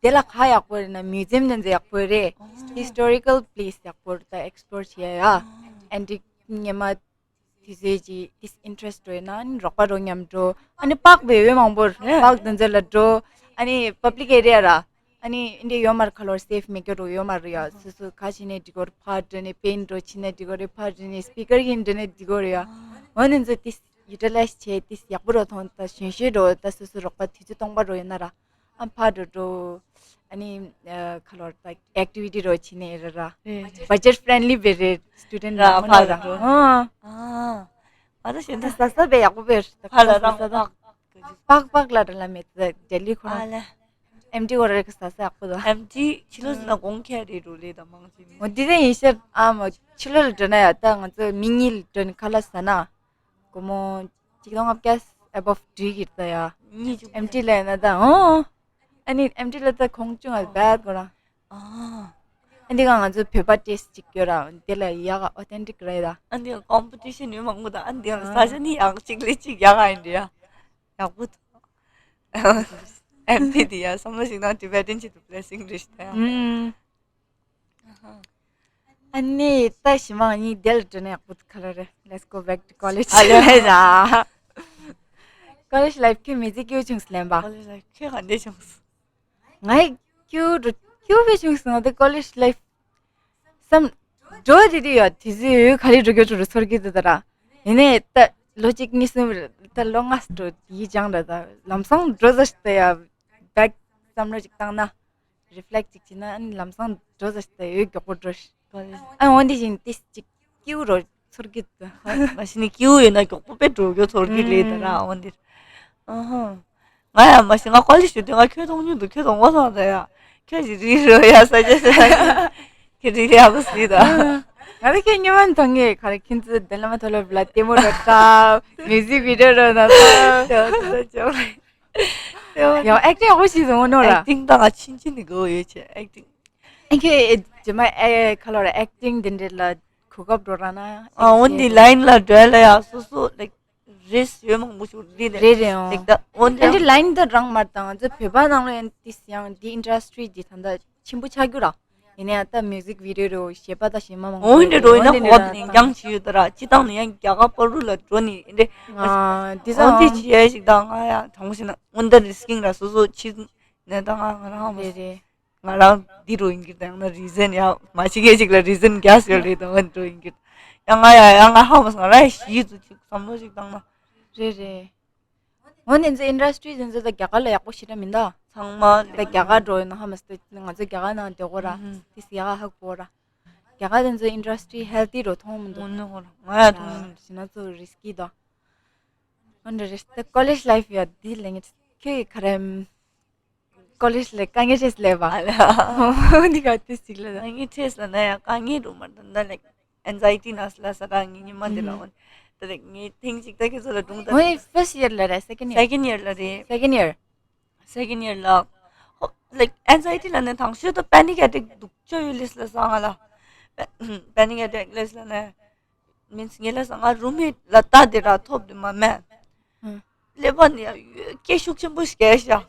དེ་ལ་ག་ཡག་པོ་རེད་ན་མིའུ་ཛི་ཡམ་དེ་ཚོ་ཡག་པོ་རེད། ཧི་སི་ཊོ་རི་ཀལ་པི་ལེ་སི་ཡག་པོ་རེད་ད་ཨེག་སི་པོ་ལོར་བྱེད་ཡ་ཡ། ཨན་ཊིག་སྙེ་མ། དེ་ཚོའི་ཀྱི་ཏིས་ཨིན་ཊེ་རེ་སི་ཊི་ཡོད་ན་ཨ་ནི་རོགས་པ་རོགས་མཉམ་འགྲོ། ཨ་ནི་པཱག་བེ་བེ་མང་པོ་རེད། ཡ། པཱག་དེ་ཚོ་ལ་འགྲོ། ཨ་ནི་པབ་ལིག་ཨེ་རི་ཡ་ར། ཨ་ནི་ཨིན་ཌི་ཡོད་མ་རེད་ཁ་ལོར་སེབ་མེད་རྒྱུ་རོ་ཡོད་མ་རེད་ཡ། སོ་སོ་ག་ཕྱིན་ནས་འགྲིག་གོ་རེད་ཕར་འགྲོ་ནས་པེན་འགྲོ་ཕྱིན་ནས་འགྲིག་གོ་རེད་ཕར་འགྲོ་ནས་སི་པི་ཀར་གྱིས་འགྲོ་ནས་འགྲིག་གོ་རེད་ཡ། འོ་ནི་ཚོ་ཏིས་ཡུ་ཊི་ལའི་ཛི་བྱས་ཏིས་ཡག་པོ་རོ་མཐོང་ད་གཞོན་གཞོན་འགྲོ་ད་སོ་སོ་རོགས་པ་དུས་ཚོད་སྟོང་པ་རོ་ཡོད་ན་ར། ཨ་ཕར་འགྲོ་འགྲོ། ཨ་ནི་ཁ་ལོར་ད་ཨེག་ཊི་བི་ཊི་རོ་ཆི་ནས་ར་ར། བ་ཇེཊ་ཕྲེན་ལི་བེ་རེད་སི་ཊུ་ཌེན་ཊི་ར་མ་ནོ་ར། ཨ་ཨ་ད་ཤེས་ད་ས་ས་བེ་ཡག་པོ་བེ་ར། ཁ་ལ་ར་ས་ས་ད་པག་པག་ལ་ར་ལ་མེད་ད་ཇེ་ལི་ཁོ་ར། ཨ་ལ་ཨེམ་ཊི་གོ་ར་གི་ས་ས་ཡག་པོ་ད། ཨེམ་ཊི་ཕྱི་ལོ་ཟིན་ན་གོང་ཁྱེར་རེད་རུ་ལེ་ད་མང་ཆེ་ནི། འོ་དེ་དེ་ཡིན་ཤར་ཨ་མ་ཕྱི་ལོ་ལ་འགྲོ་ན་ཡ་ད་ང་ཚོ་མི་གཉིས་ལ་འགྲོ་ནི་ཁ་ལ་ས་ན། སྒོར་མོ་གཅིག་སྟོང་ལྔ་བརྒྱ་ཨ་བབ་འགྲིག་གི་རེད་ད་ཡ། ཉིས་བཅུ་ཨེམ་ཊི་ལ་ཡིན་ན་ད་ཨོ། ཨ་ནི་ཨེམ་ཊི་ལ་ད་གོང་ཆུང་ཨ་བད་གོ་ར། ཨ་ཨ་འདི་ག་ང་ཚོ་བོད་པ་ཊེ་སི་ཊི་གཅིག་ཡོད་ར་དེ་ལ་ཡག་ཨོ་ཐེན་ཊིག་རེད་ད། ཨ་འདི་ཀོམ་པི་ཊི་ཤན་ཡོད་མང་པོ་ད། ཨ་འདི་ས་ཆ་ནི་ཡག་གཅིག་ལས་གཅིག་ཡག་ཨ་ཡིན་རེད་ཡ། ཡག་པོ་འདུག་ཨེམ་ཊི་འདི་ཡ་བསམ་བློ་ཞིག་ན་ཊི་བེ་ཊན་ཆེད་དུ་བི་ལེ་སིང་རེད་ཤི་ད་ཡ། ཨ་ནི་ད་ཞི་མ་ངའི་དེ་ལ་འགྲོ་ན་ཡག་པོ་འདུག་ག་ལ་རེད། Let's go back to college. ཨ་ལེ་ལ་ཡ། ཀོ་ལེཇ་ལའིཕ་ཁྱོད་མི་ཚེ་སྐྱིད་པོ་བྱུང་སོང་ལན་པ། ཀོ་ལེཇ་ལའིཕ་ཁྱོད་ག་འདྲ་བྱུང་སོང་། ངའི་སྐྱིད་པོ་སྐྱིད་པོ་བྱུང་སོང་ང་ད་ཀོ་ལེཇ་ལའིཕ། བསམ། འགྲོ་དེ་དུས་ཡ་དེ་ཚོའི་ག་ལེ་འགྲོ་རྒྱུ་འགྲོ་རུ་ཚོར་གི་འདུག་ད་ར། ཡིན་ནའི་ད་ལོ་གཅིག་གཉིས་གསུམ་རེད་ད་ལོ་ལྔ་འགྲོ་ཡིད་ཅང་ར་ད་ལམ་སང་འགྲོ་ཟེར་ད་ཡ། བེག་བསམ་བློ་ཅིག་བཏང་ན། རི་ཕི་ལེག་ཅིག་བྱས་ན་ཨ་ནི་ལམ་སང་འགྲོ་ཟེར་ད་ཡོད་མགྱོགས་པོ་འགྲོ་ཤི། ཨ་འོན་ཏེ་བཞིན་ཏིས་ཅིག་སྐྱིད་པོ་རོ་ཚོར་གི་འདུག་མ་གཞི་ནས་སྐྱིད་པོ་ཡོད་ན་མགྱོགས་པོ་དཔེ་འགྲོ་རྒྱུ་ཚོར་གི་ལེ་ད་ར་འོན་ཏེ། ཨ་ཧ། ང་ཡང་མ་གཞི་ང་ཀོ་ལེཇ་ཞུ་དུས་ང་ཁྱོད་མཐོང་མྱོང་འདུག་ཁྱོད་མཐོང་བ་སོང་ད་ཡ། ཁྱོད་ཀྱི་རིགས་རོ་ཡ་ས་ཆ་ས་ཆ། ཁྱོད་རིགས་ཡག་པོ་ཟིག་ད། ང་ལ་ཁྱོད་སྔོན་མ་མཐོང་ངེས་ག་རེ་ཁྱོད་ཚོ་དེ་ལ་མ་ཐོ་ལོ་བླ་ལྟད་མོ་རོ་ད། མིའུ་ཟིག་བི་ཌི་ཡོ་རོ་ན་ད། ཡོ་ཨེག་ཊིང་ཡག་པོ་ཞིག་བཟོ་ངོ་ནོ་ར། ཨེག་ཊིང་ད་ང་ཆིན་ཆིན་ནི་གོ་ཡོད་ཆེ་ཨེག་ཊིང་། ཨེ་ཁེ་ཨེ་ཇེ་མ་ཨེ་ཁ་ལོ་ར་ཨེག་ཊིང་དེ་འདྲ་ལ་གོ་སྐབས་འགྲོ་ར་ན། ཨ་འོན་ཏེ་ལ་ཡིན་ལ་འགྲོ་ལ་ཡ་སོ་སོ་ལེག་རེས་ཡོད་མང་པོ་ཞིག་རེད་རེད་རེད་ཨོ། ལེག་ད་འོན་ཨེ་ཏེ་འདི་ལ་ཡིན་ད་རང་མ་དང་ང་ཚོ་བོད་པ་ནང་ལ་ཡིན་ཏིས་ཡང་འདི་ཨིན་ཌ་སི་ཊི་རི་འདི་ད་ལྟ་ཆེན་པོ་ཆགས་རྒྱུ་ར། ཡིན་ནའི་ད་མིའུ་ཟིག་བི་ཌི་ཡོ་རོ་གཞས་པ་དང་གཞས་མ་མང་པོ་འོན་ཏེ་འགྲོ་ཡིན་ན་འོན་ཏེ་འདི་ཧོབ་ལ་ནས་འགྱངས་བྱས་ཡོད་ད་ར་སྤྱི་བཏང་ནས་ཡང་རྒྱ་གར་བར་རུ་ལ་འགྲོ་ནས་ཨེ་འདྲ། ཨ་འདི་ས་འོན་ཏེ་ཨོ་བྱས་ཞིག་དང་ང་ཡང་དྲང་པོ་བཤད་ན་འོན་ཏེ་རི་སི་ཀིང་ར་སོ་སོ་ཕྱི་ནས་ད་ང་ང་རང་ཧ་མ་རེད་རེད། ང་རང་འདི་རུ་ཡིན་གྱི་དང་ན་རི་ཛན་ཡ་མ་ཤི་ངེས་ཅིག་ལ་རི་ཛན་རྒྱ་སེ་རེད་དང་ང་འགྲོ་ཡིན་གྱི་ཡ་ང་ཡ་ཡ་ང་ཧ་མ་སོང་ང་རང་ཡ་ཞི་ཚུ་ཅིག་བསམ་བློ་ཅིག་བཏང་ན། རེད་རེད། འོ་ནས་ཚོ་ཨིན་ཌ་སི་ཊི་རི་ཚོ་ད་རྒྱ་གར་ལ་ཡག་པོ་ཞེ་དྲག་མིན་ད། ཚང་མ་ད་རྒྱ་གར་འགྲོ་ཡོད་ན་ཧ་མ་སོང་ད་ང་ཚོ་རྒྱ་གར་ནང་བསྡད་གོ་ར། ཨུ་ཧུ། དེ་སི་ཡག་ཧ་གོ་ར། རྒྱ་གར་དེ་ཚོ་ཨིན་ཌ་སི་ཊི་རི་ཧེལ་ཐི་རོ་མཐོང་མི་འདུག་འོ་ནོ་ཧོ་ར་ང་ཡ་མཐོང་མི་འདུག་ཞེ་ན་ཚོ་རི་སི་ཀི་ད། འོ་འདྲ་རེད་ད་ཀོ་ལེཇ་ལའིཕ་ཡ་འདི་ལས་ངས་ཁྱོད་ཀྱི་ག་རེ། ཀོ་ལེཇ་ལ་དཀའ་ངལ་ཆེ་སླེབས་པ། ཨ་ལ། འདི་ག་དུས་ཅིག་ལ་ད། དཀའ་ངལ་ཆེ་ལ་ན་ཡང་དཀའ་ངལ་རུ་མ་ད་ད་ལེག་ཨེན་ཛའི་ཊི་ན་ས་ལ་ས་ར་ངའི་ཉི་མ་འདི་ལ་འོན། ད་ལེག་ངའི་ཐེངས་གཅིག་ད་ཁྱེད་ཚོ་ལ་སྒྲུང་ད། ངའི་ཕར་སི་ཊི་ཡར་ལ་རེད་སེ་ཀེན་ཌི་ཡར། སེ་ཀེན་ཌི་ཡར་ལ་རེད། སེ་ཀེན་ཌི་ཡར། སེ་ཀེན་ཌི་ཡར་ལ། ཧོ་ལེག་ཨེན་ཛའི་ཊི་ལ་ནས་དང་ཤོས་ད་པེ་ནིག་ཨེ་ཊེག་སྡུག་ཅག་ཡོད་ལེས་ལ་ས་ང་ལ། པེ་ནིག་ཨེ་ཊེག་ལེས་ལ་ནས། མིན་སི་ངེད་ལ་ས་ང་རུམ་མེཊ་ལ་ལྟ་དེ་ར་ཐོབ་དེ་མ་མེད། ཨ། ཀླད་པ་ནི་ཡ་ཡོད་སྐད་ཤུགས་ཆེན་པོ་ཞིག་སྐད་ཤ།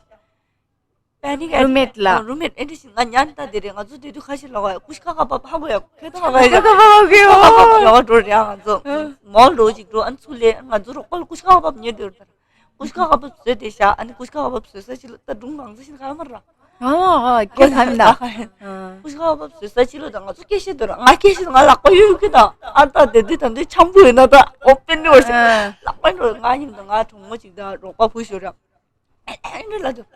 པེ་ནིག་ཨེ། རུམ་མེཊ་ལ། རུམ་མེཊ་ཨེ་འདྲ་ཞིག་ང་ཉན་ལྟ་དེ་རེད་ང་ཚོ་དེ་དུས་ཁ་ཤས་ལ་བ་ཀུ་ཤ་ཁ་བབ་ཧ་གོ་ཡ་ཁེ་ཐོག་ཁ་བ་ཡ། ཁ་བ་གི་ཁ་བ་བབ་ཡ་འགྲོ་རེད་ང་ཚོ། མོལ་འགྲོ་ཅིག་འགྲོ་ཨ་ཚུར་ལས་ང་ཚོ་རོགས་པ་ལ་ཀུ་ཤ་ཁ་བབ་ཉོས་དེ་རེད། ཀུ་ཤ་ཁ་བབ་བཟོས་དེ་ཤ་ཨ་ནི་ཀུ་ཤ་ཁ་བབ་བཟོས་ས་ཅི་ལ་ད་སྒྲུང་གང་ཚ་ཞིག་ག་ཡ་མ་ར། ཨོ་ཨོ་སྐད་ཐམ་ད། ཨ། ཀུ་ཤ་ཁ་བབ་བཟོས་ས་ཅི་ལོ་ད་ང་ཚོ་སྐད་བཤད་དོ་ར་ང་སྐད་བཤད་ང་ལག་པ་གཡུག་གི་ད་ཨ་ད་དེ་དུས་ད་དུས་འཆམ་པོ་ཡོད་ན་ད་ཨོ་པེན་ནི་བར་ཞིག་ཨ། ལག་པ་ཡིན་རོ་ང་ཡིན་ད་ང་གྲོགས་མོ་ཅིག་ད་རོགས་པ་བུ་ཞོ་ར་ཨེ་ཨེ་འདྲ་ལ་དུ་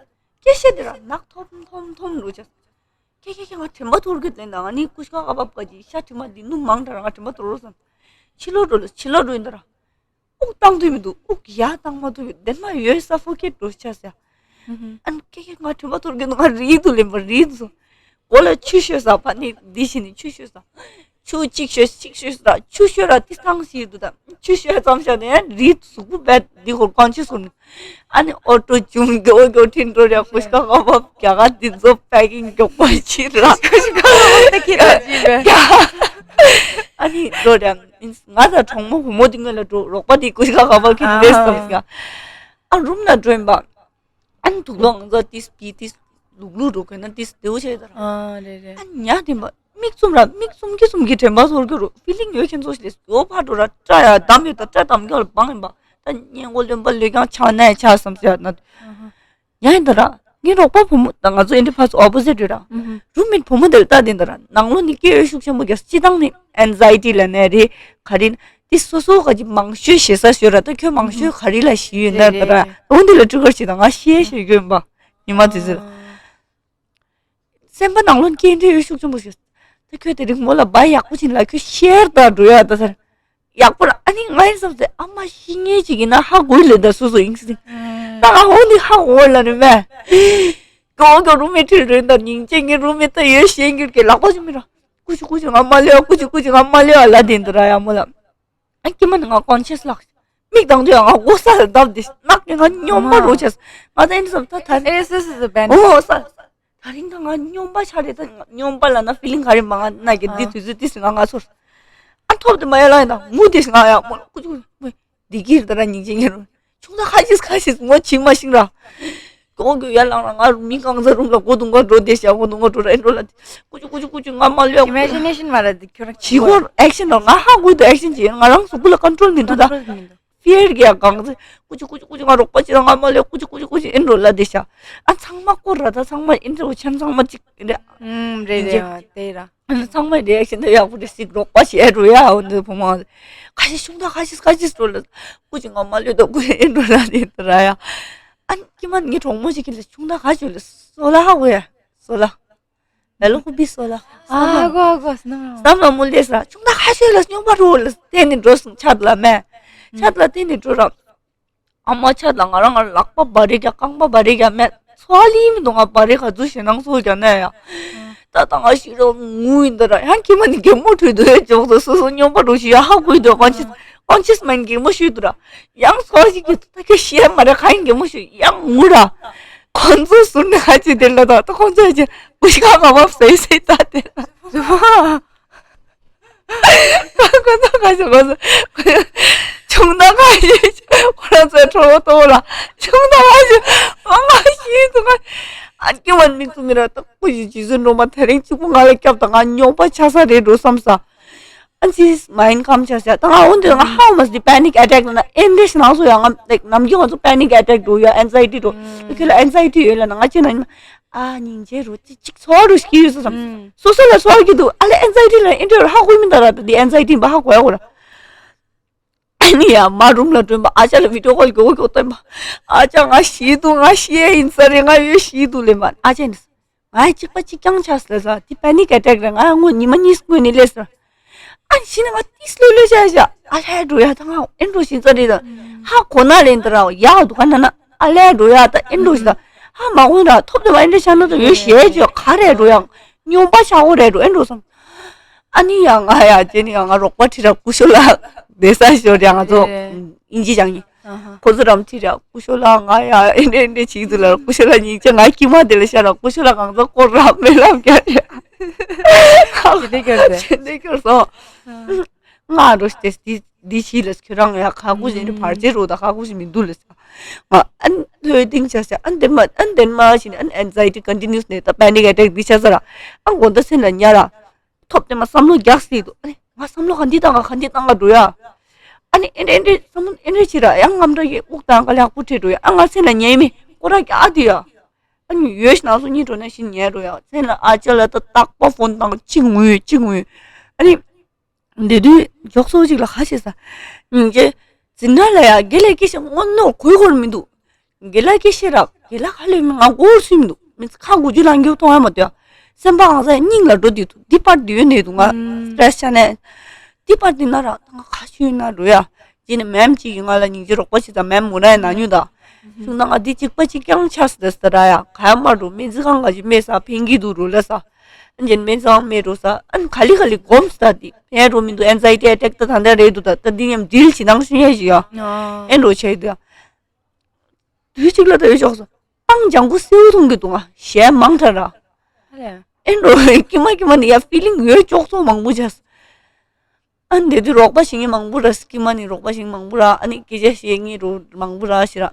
སྐད་བཤད་དེ་ར་ནག་ཐོམ་ཐོམ་ཐོམ་རུ་ཆ་ཁེ་ཁེ་ཁེ་ང་དྲན་པ་ཐོར་གི་ལེན་ད་ང་ནི་ཀུ་ཤ་ཁ་བབ་ག་ཅི་ཤ་དྲི་མ་འདི་ནུ་མང་དྲ་ར་ང་དྲན་པ་ཐོར་རོ་སམ་ཕྱི་ལོ་འགྲོ་ལ་ཕྱི་ལོ་འགྲོ་ཡིན་ད་ར། དབུགས་བཏང་དུས་མི་འདུག་དབུགས་ཡར་བཏང་མ་ཐུབ་ཡོད་དེ་མ་ཡོད་ས་ཕོ་ཁེ་འགྲོ་ཆ་ཟེར། ཨུ་ཧུ། ཨན་ཁེ་ཁེ་ང་དྲན་པ་ཐོར་གི་འདུག་ང་རིལ་དུ་ལེན་པ་རིལ་དུ་སོང་། གོ་ལ་ཆུ་ཤོད་ས་ཕ་ནི་འདི་ཤི་ནི་ཆུ་ཤོད་ས། ཆུ་གཅིག་ཤོད་གཅིག་ཤོད་ས་ཆུ་ཤོད་ར་ཏི་ཐང་ཤི་འདུག་ད་ཆུ་ཤོད་ཙམ་ཤ་ནས་རིལ་དུ་གཟུགས་པོ་བད་འདི་ཧོར་གང་ཆུ་སོང་ནི། ཨ་ནི་ཨོ་ཏོ་ཅུང་མགྱོགས་མགྱོགས་ཁྲིན་འགྲོ་ར་ཀུ་ཤ་ཁ་བབ་རྒྱ་གར་འདི་ཚོ་པེ་ཀིང་མགྱོགས་པ་ཕྱིར་ར། ཀུ་ཤ་ཁ་བབ་ད་ཁེ་ད་ཅི་བས། ཨ་ནི་འགྲོ་ར། ང་དང་གྲོགས་མོ་བུ་མོ་དེ་ངོས་ལ་འགྲོ་རོགས་པ་དེ་ཀུ་ཤ་ཁ་བབ་ཁེ་ཨ་རེད་བསམ་ཟིག་ཨ་རུམ་ལ་འགྲོ་ཡིན་པ། ཨ་ནི་དུག་ལོག་ང་ཚོ་ཏིས་པི་ཏིས་ལུག་ལུག་འགྲོ་དགོས་ན་ཏིས་དེའུ་ཆེ་དར། ཨ་རེད་རེད། ཨ་ཉ་དེ་མ་མིག་བཙུམ་ར་མིག་བཙུམ་གི་བཙུམ་གི་དྲན་པ་ཚོར་གི་རུ་ཕི་ལིང་ཡོད་ཁྱེད་ཚོ་ཞིག་ལས་ཡོ་ཕ་འགྲོ་ར་སྐྲ་ཡ་དམ་ཡོད་ད་སྐྲ་དམ་གི་བ་ལ་བང་ཡིན་པ་ད་སྙན་གོ་ལོན་པ་ལོས་ཀྱང་ཆགས་ན་ཡ་ཆགས་བསམ་ཟེར་ན། ཨ་ཧ། ཡང་ཡིན་ད་ར། ངའི་རོགས་པ་བུ་མོ་ད་ང་ཚོ་ཨེ་འདྲ་ཕར་ཚུར་ཨོ་པོ་ཟིཊ་རེད་ར། ཨུ་ཧུ། རུམ་མེཊ་བུ་མོ་དེར་ལྟ་དེ་ད་ར་ནང་ལོ་ནི་སྐྱེ་ཡོད་ཤུགས་ཆེན་པོ་རྒྱག་སྤྱི་བཏང་ནི་ཨེན་ཛའི་ཊི་ལ་ནས་རེད་ག་རེ་ན་དེ་སོ་སོ་ག་ཅི་མང་ཤོས་ཞེ་ས་ཤོད་ར་ད་ཁྱོད་མང་ཤོས་ག་རེ་ལ་ཞི་ཡོད་ན་ད་ར་འོན་དེ་ལ་ཀྲུ་གར་ཞིག་ད་ང་ཤེས་ཤེས་གྱོན་པ་ཉི་མ་དེ་ཚོ་ལ། ཨ། སེམས་པ་ནང་ལོགས་སྐྱེ་འདྲ་ཡོད་ཤུགས་ཆེན་པོ་ཞིག་ད་ཁྱོད་དེ་རིང་མོ་ལ་བ་ཡག་པོ་ཕྱིན་ལ་ཁྱོད་ཤེར་དང་འགྲོ་ཡག་ད་ཟེར། ཡག་པོ་ར་ཨ་ནི་ང་ཡིན་བསམ་སྟེ་ཨ་མ་ཤི་ངེས་ཅིག་ཡིན་ན་ཧ་གོ་ལེ་ད་སོ་སོ་ཡིན་སྲིད། ད་ང་འོ་ནི་ཧ་གོ་ལ་ནི་མེ། གོང་གི་རུ་མི་ཁྲིད་རེད་ད་སྙིང་རྗེ་ངའི་རུ་མི་ད་ཡོད་ཤེས་འགྱུར་གི་ལག་པ་ཞིག་མི་ར། ཀུ་ཅི་ཀུ་ཅི་ང་མ་ལེ་ཀུ་ཅི་ཀུ་ཅི་ང་མ་ལེ་ལ་དེ་འདི་ར་ཡ་མོ་ལ། ཨ་ཀི་མ་ནི་ང་ཀོན་ཤེས་ལགས། མིག་དང་དུ་ཡང་ང་མགོ་ས་ལ་བརྡབ་དེ་ནག་གི་ང་སྨྱོན་པ་རོ་ཆེས། ང་ད་ཨིན་བསམ་ད་ད་ཨེ་སི་སི་སི་བན། ཨོ་ས། ད་རིང་ད་ང་སྨྱོན་པ་ཆགས་རེད་ད་སྨྱོན་པ་ལ་ན་ཕི་ལིང་ག་རེ་མ་ང་ན་གི་འདི་དུས་ཚོད་ཏིས་ང་ང་ཚོར། ཨ་ཐོབ་དེ་མ་ཡ་ལ་ཡིན་ད་མུ་དེ་ང་ཡ་མོ་ལ་ཀུ་ཅི་ཀུ་ཅི་མོ། འདི་གིར་ད་ར་སྙིང་རྗེ་ངེ་རུ། ཆུང་ད་ཁ་ཤིས་ཁ་ཤིས་ངོ་ཆིག་མ་ཤིང་ར། གོང་གི་ཡར་ལངས་ར་ང་མི་གང་ཟེར་རུམ་ལ་སྒོ་དུང་ག་འགྲོ་དེ་ཤ་སྒོ་དུང་ག་འགྲོ་ར་ཨེ་འགྲོ་ལ། ཀུ་ཅུ་ཀུ་ཅུ་ཀུ་ཅུ་ང་མ་ལོས། ཨི་མེ་ཇི་ནེ་ཤན་མ་ར་དེ་ཁྱོད་རང་ཇི་གོ་ཨེག་ཤན་ར་ང་ཧ་གོ་དུ་ཨེག་ཤན་ཅི་ང་རང་སུ་གུ་ལ་ཀོན་ཊོལ་མི་འདུག་ད། ཀོན་ཊོལ་མི་འདུག་ཕི་ཡར་གི་ཡ་གང་ཟེར་ཀུ་ཅུ་ཀུ་ཅུ་ཀུ་ཅུ་ང་རོགས་པ་ཅི་ར་ང་མ་ལོས་ཀུ་ཅུ་ཀུ་ཅུ་ཀུ་ཅུ་ཨེ་འགྲོ་ལ་དེ་ཤ། ཨ་ཚང་མ་སྐོར་ར་ད་ཚང་མ་ཨེ་འགྲོ་ཆན་ཚང་མ་ཅིག་རེད། ཨུམ་རེད་རེད་དེ་ར། ཨ་ནི་ཚང་མའི་རེ་ཨེག་ཤན་དེ་ཡག་པོ་རེད་ཟིག་རོགས་པ་བྱས་འགྲོ་ཡ་འོ་འདི་བུ་མོ། ཁ་ཤས་ཤུང་ད་ཁ་ཤས་ཁ་ཤས་འགྲོ་ལ། ཀུ་ཅི་ང་མ་ལོས་ད་ཀུ་ཅི་ཨེ་འགྲོ་ལ་དེ་ད་ར་ཡ། ཨ་ནི་ཀི་མ་ངའི་གྲོགས་མོ་ཞིག་གིས་ལ་ཤུང་ད་ཁ་ཤས་ལ་སོ་ལ་ཧ་གོ་ཡ། སོ་ལ། ལ་ལོ་ཁུ་བི་སོ་ལ། ཨ་གོ་ཨ་གོ་སྣང་རོ། སྣང་ལ་མུ་ལེ་ས་ཤུང་ད་ཁ་ཤས་ལ་སྨྱོན་པ་རོ་ལ་བསྟན་ནས་འགྲོ་སོང་ཆད་ལ་མེ། ཆད་ལ་བསྟན་ནས་འགྲོ་ར། ཨ་མ་ཆ་ལ་ང་རང་ང་ལག་པ་བ་རེ་རྒྱ་རྐང་པ་བ་རེ་རྒྱ་མེད་ཚོ་ལི་མི་འདུག་ང་བ་རེ་ག་ཚུ་ཞེ་ནང་སོ་རྒྱ་ནས་ཡ། ད་ད་ང་ཤི་རོ་ངུ་ཡིན་ད་ར་ཡང་ཁྱི་མ་ནི་གད་མོ་ཁྲོས་འདུག་ཡ་ཅོག་ཙེ་སོ་སོ་སྨྱོན་པ་རུ་ཞི་ཡ་ཧ་གོ་ཡི་འདུག་ཀོན་ཤེས་ཀོན་ཤེས་མན་གད་མོ་ཤོད་འདུག་ར་ཡང་སོ་ཞིག་གི་ད་ཁྱི་ཤི་ཡ་མ་རེ་ག་ཡིན་གད་མོ་ཤོད་ཡང་ངུ་ར་ཁོང་ཚོ་ཟུར་ནས་ཧ་ཅི་དེ་ལ་ད་ད་ཁོང་ཚོ་ཧ་ཅི་ཀུ་ཤི་ཁ་ག་བབ་སེ་སེ་ད་དེ་ལ། ཁོ་ཚོ་ཁ་ཤས་ཁོ་ཚོ་ཆུང་ད་ཁ་ཤས་ཁོ་རང་ཚོའི་ཁྲོ་བོ་ཏོ་ལ་ཆུང་ད་ཁ་ཤས་ཨ་ང་ཤི་ཐུ་ཁ་ཨ་ཀི་ཝན་མིག་ཏུ་མི་ར་ཏོག་པོ་ཞིག་རྗེས་སུ་འགྲོ་མ་དེ་རིང་གཅིག་པུ་ང་ལ་སྐྱབས་དང་ང་སྨྱོན་པ་ཆགས་ས་རེད་འགྲོ་བསམ་ས། ཨ་ཙིས་མ་ཡིན་ཁམ་ཆགས་ཤག་ད་ང་འོན་ཏེ་ང་ཧ་མ་སི་པེ་ནིག་ཨེ་ཊེག་ན་ཨེ་འདྲེ་ཞིག་ནང་སོ་ཡང་ང་ལེགས་ནམ་རྒྱུན་ང་ཚོ་པེ་ནིག་ཨེ་ཊེག་འགྲོ་ཡ་ཨེན་ཛའི་ཊི་འགྲོ་ཨ་ཁྱོད་ལ་ཨེན་ཛའི་ཊི་ཡོད་ལ་ན་ང་ཅི་ན་ཡིན་ན། ཨ་སྙིང་རྗེ་རུ་ཅི་ཅིག་ཚོར་རུ་ཤི་ཡོད་སོ་སམ། ཨུམ། སོ་སོ་ལ་ཚོར་གི་འདུག་ཨ་ལེ་ཨེན་ཛའི་ཊི་ལ་ཨེ་འདྲ་ཧ་གོ་མི་འདུག་ར་ད་འདི་ཨེན་ཛའི་ཊི་འབའ་ཧ་གོ་ཡ་གོ་ར། ཨ་ནི་ཡ་མ་རུམ་ལ་སྒྲོན་པ་ཨ་ཅག་ལ་བི་ཌིའོ་ཀོལ་གོ་གོ་སྟོན་པ། ཨ་ཅག་ང་ཤི་འདུག་ང་ཤི་ཡ་ཡིན་ས་རེད་ང་ཡོད་ཤི་འདུག་ལེ་མ་ཨ་ཅག་ནི། ང་ཡ་གཅིག་པ་གཅིག་རྐྱང་ཆགས་ལ་ས་དེ་པེ་ནིག་ཨེ་ཊེག་རེད་ང་ཡ་ངོ་ཉི་མ་གཉིས་སྔོན་ནས་སླེབས་སོང་། ཨ་ཤི་ན་ང་ཏིས་ལོས་ལོས་བྱ་བྱ་ཨ་ལྷའི་འགྲོ་ཡ་ད་ང་ཨེ་འགྲོ་ཤིན་ཙ་རེད་ད་ཧ་གོ་ན་ལེན་ད་ར་ཡ་འདུག་ག་ན་ན་ཨ་ལྷའི་འགྲོ་ཡ་ད་ཨེ་འགྲོ་ཤི་ད་ཧ་མ་གོ་ན་ཐོབ་ད་མ་ཨེ་འགྲོ་ཤ་ན་ད་ཡོད་ཤེས་ཅོ་ག་རེ་འགྲོ་ཡ་སྨྱོན་པ་ཤ་འོ་རེ་འགྲོ་ཨེ་འགྲོ་སམ། ཨ་ནི་ཡ་ང་ཡ་ཅེ་ནི་ཡ་ང་རོགས་པ་ཁྲི་ར་ཀུ་ཤོ་ལ་བསྡད་ས་ཤོར་ཡ་ང་ཚོ་ཨིན་ཇི་སྦྱང་ཡིན། ཁོ་ཚོ་རམ་ཁྲི་ར་ཀུ་ཤོ་ལ་ང་ཡ་ཨེ་འདྲེ་ཨེ་འདྲེ་བྱིས་ཚུ་ལ་ཀུ་ཤོ་ལ་སྙིང་རྗེ་ང་ཁྱི་མ་དེ་ལ་ཤ་ར་ཀུ་ཤོ་ལ་གང་ཚོ་སྐོར་ར་མེ་ལམ་རྒྱ་རེ། ཞེ་འདེ་སྐྱོར་ཟེར། ཞེ་འདེ་སྐྱོར་སོང་། ང་རོ་ཤི་ཏེ་འདི་འདི་ཤི་ལ་ཁྱོད་རང་ཡ་ཁ་ཁུ་ཞེ་འདྲེ་བར་ཆད་རོ་ད་ཁ་ཁུ་ཞེ་མི་འདུག་ལ་ས། ང་ཨན་ཐོས་ཏིང་ཆ་ཤ་ཨན་དེན་མ་ཨན་དེན་མ་ཞིན་ཨན་ཨེན་ཛའི་ཊི་ཀོན་ཊི་ནིའུ་སི་ནས་ད་པེ་ནིག་ཨེ་ཊེག་འདི་ཆ་ས་ར་ཨན་དགོང་ད་སེམས་ལ་ཉར་ར། ཐོབ་དེ་མ་བསམ་བློ་རྒྱག་སྲིད་དུ་ཨ་ནི་ང་བསམ་བློ་ག་འདི་བཏང་ག་ག་འདི་བཏང་ག་འགྲོ་ཡ། ཨ་ནི་ཨེ་འདྲེ་ཨེ་འདྲེ་བསམ་བློ་ཨེ་འདྲེ་བྱེད་ར་ཡང་ངམ་འདྲ་ཡེ་དབུགས་བཏང་ག་ལེགས་པོ་བྲིས་འགྲོ་ཡ་ཨ་ང་སེམས་ལ་ཉལ་མི་སྐོར་ར་རྒྱག་དུ་ཡ། ཨ་ནི་ཡོད་ཤི་ན་སོ་གཉིས་འགྲོ་ན་ཤི་ཉལ་འགྲོ་ཡ་སེམས་ལ་ཨ་ཅག་ལ་ད་རྟག་པ་ཕོན་བཏང་གཅིག་ངུས་གཅིག་ངུས། ཨ་ནི། འདི་དུས་འཇོག་སོ་གཅིག་ལ་ཁ་ཤས་ས། སྙིང་རྗེ། འཛིན་གྲྭ་ལ་ཡ་དགེ་ལས་སྐྱེ་ཤི་སྔོན་ནོར་གོས་གོར་མི་འདུག་དགེ་ལས་སྐྱེ་ཤི་རབ་དགེ་ལས་ཁ་ལོས་མི་ང་གོར་སུ་མི་འདུག་མི་ཁ་དགུ་རྒྱུ་ལང་རྒྱུ་མཐོང་ཡ་མ་ལྟོས། སེམས་པ་གང་ས་ཡ་སྙིང་ལ་འགྲོ་དུས་འདི་པར་འདི་ཡོད་ནས་འདུག་ང་སི་ཊེ་རེ་སི་ཆགས་ནས། འདི་པར་འདི་ན་ར་ད་ང་ཁ་ཤུ་ཡོད་ན་འགྲོ་ཡ། ཅི་ནས་མེམ་གཅིག་གིས་ང་ལ་སྙིང་རྗེ་རོགས་པ་ཞིག་དང་མེམ་མུ་ར་ཡ་ན་ཉུ་ད། ཤུང་ད་ང་འདི་གཅིག་པ་གཅིག་རྐྱང་ཆགས་སི་ད་སི་ད་ར་ཡ་ག་ཡ་མ་འགྲོ་སྨན་རྩིས་ཁང་ག་ཅིག་སྨན་ས་ཕན་གི་འདུག་རུ་ལ་ས། ཨན་ཅན་སྨན་རྩིས་ཁང་མེད་འགྲོ་ས་ཨན་ག་ལི་ག་ལི་གོམས་ད་དེ་ཕན་འགྲོ་མི་འདུག་ཨེན་ཛའི་ཊི་ཨེ་ཊེག་ད་ད་འདྲ་རེད་འདུག་ད་ད་འདི་ཉམས་ཌིལ་བྱེད་སྟངས་ཤུ་ཡ་ཞིག་ཡ། ཨན་འགྲོ་ཆེ་འདུག་ཡ། དུས་གཅིག་ལ་ད་ཡོད་ཆོག་སོ། ཨང་ལྗང་ཁུ་སེའུ་ཐུང་གི་འདུག་ང་ཞལ་མང་དྲགས་ར། ཨན་འགྲོ་ཀི་མ་ཀི་མ་ནི་ཡ་ཕི་ལིང་ཡོད་ཅོག་ཚོ་མང་པོ་ཆགས། ཨ་འདི་དུས་རོགས་པ་བྱེད་མཁན་མང་པོ་ར་སི་ཀི་མ་ནི་རོགས་པ་བྱེད་མཁན་མང་པོ་ར་ཨ་ནི་སྐད་ཆ་བཤད་མཁན་རོ་མང་པོ་ར་ཞེ་ར།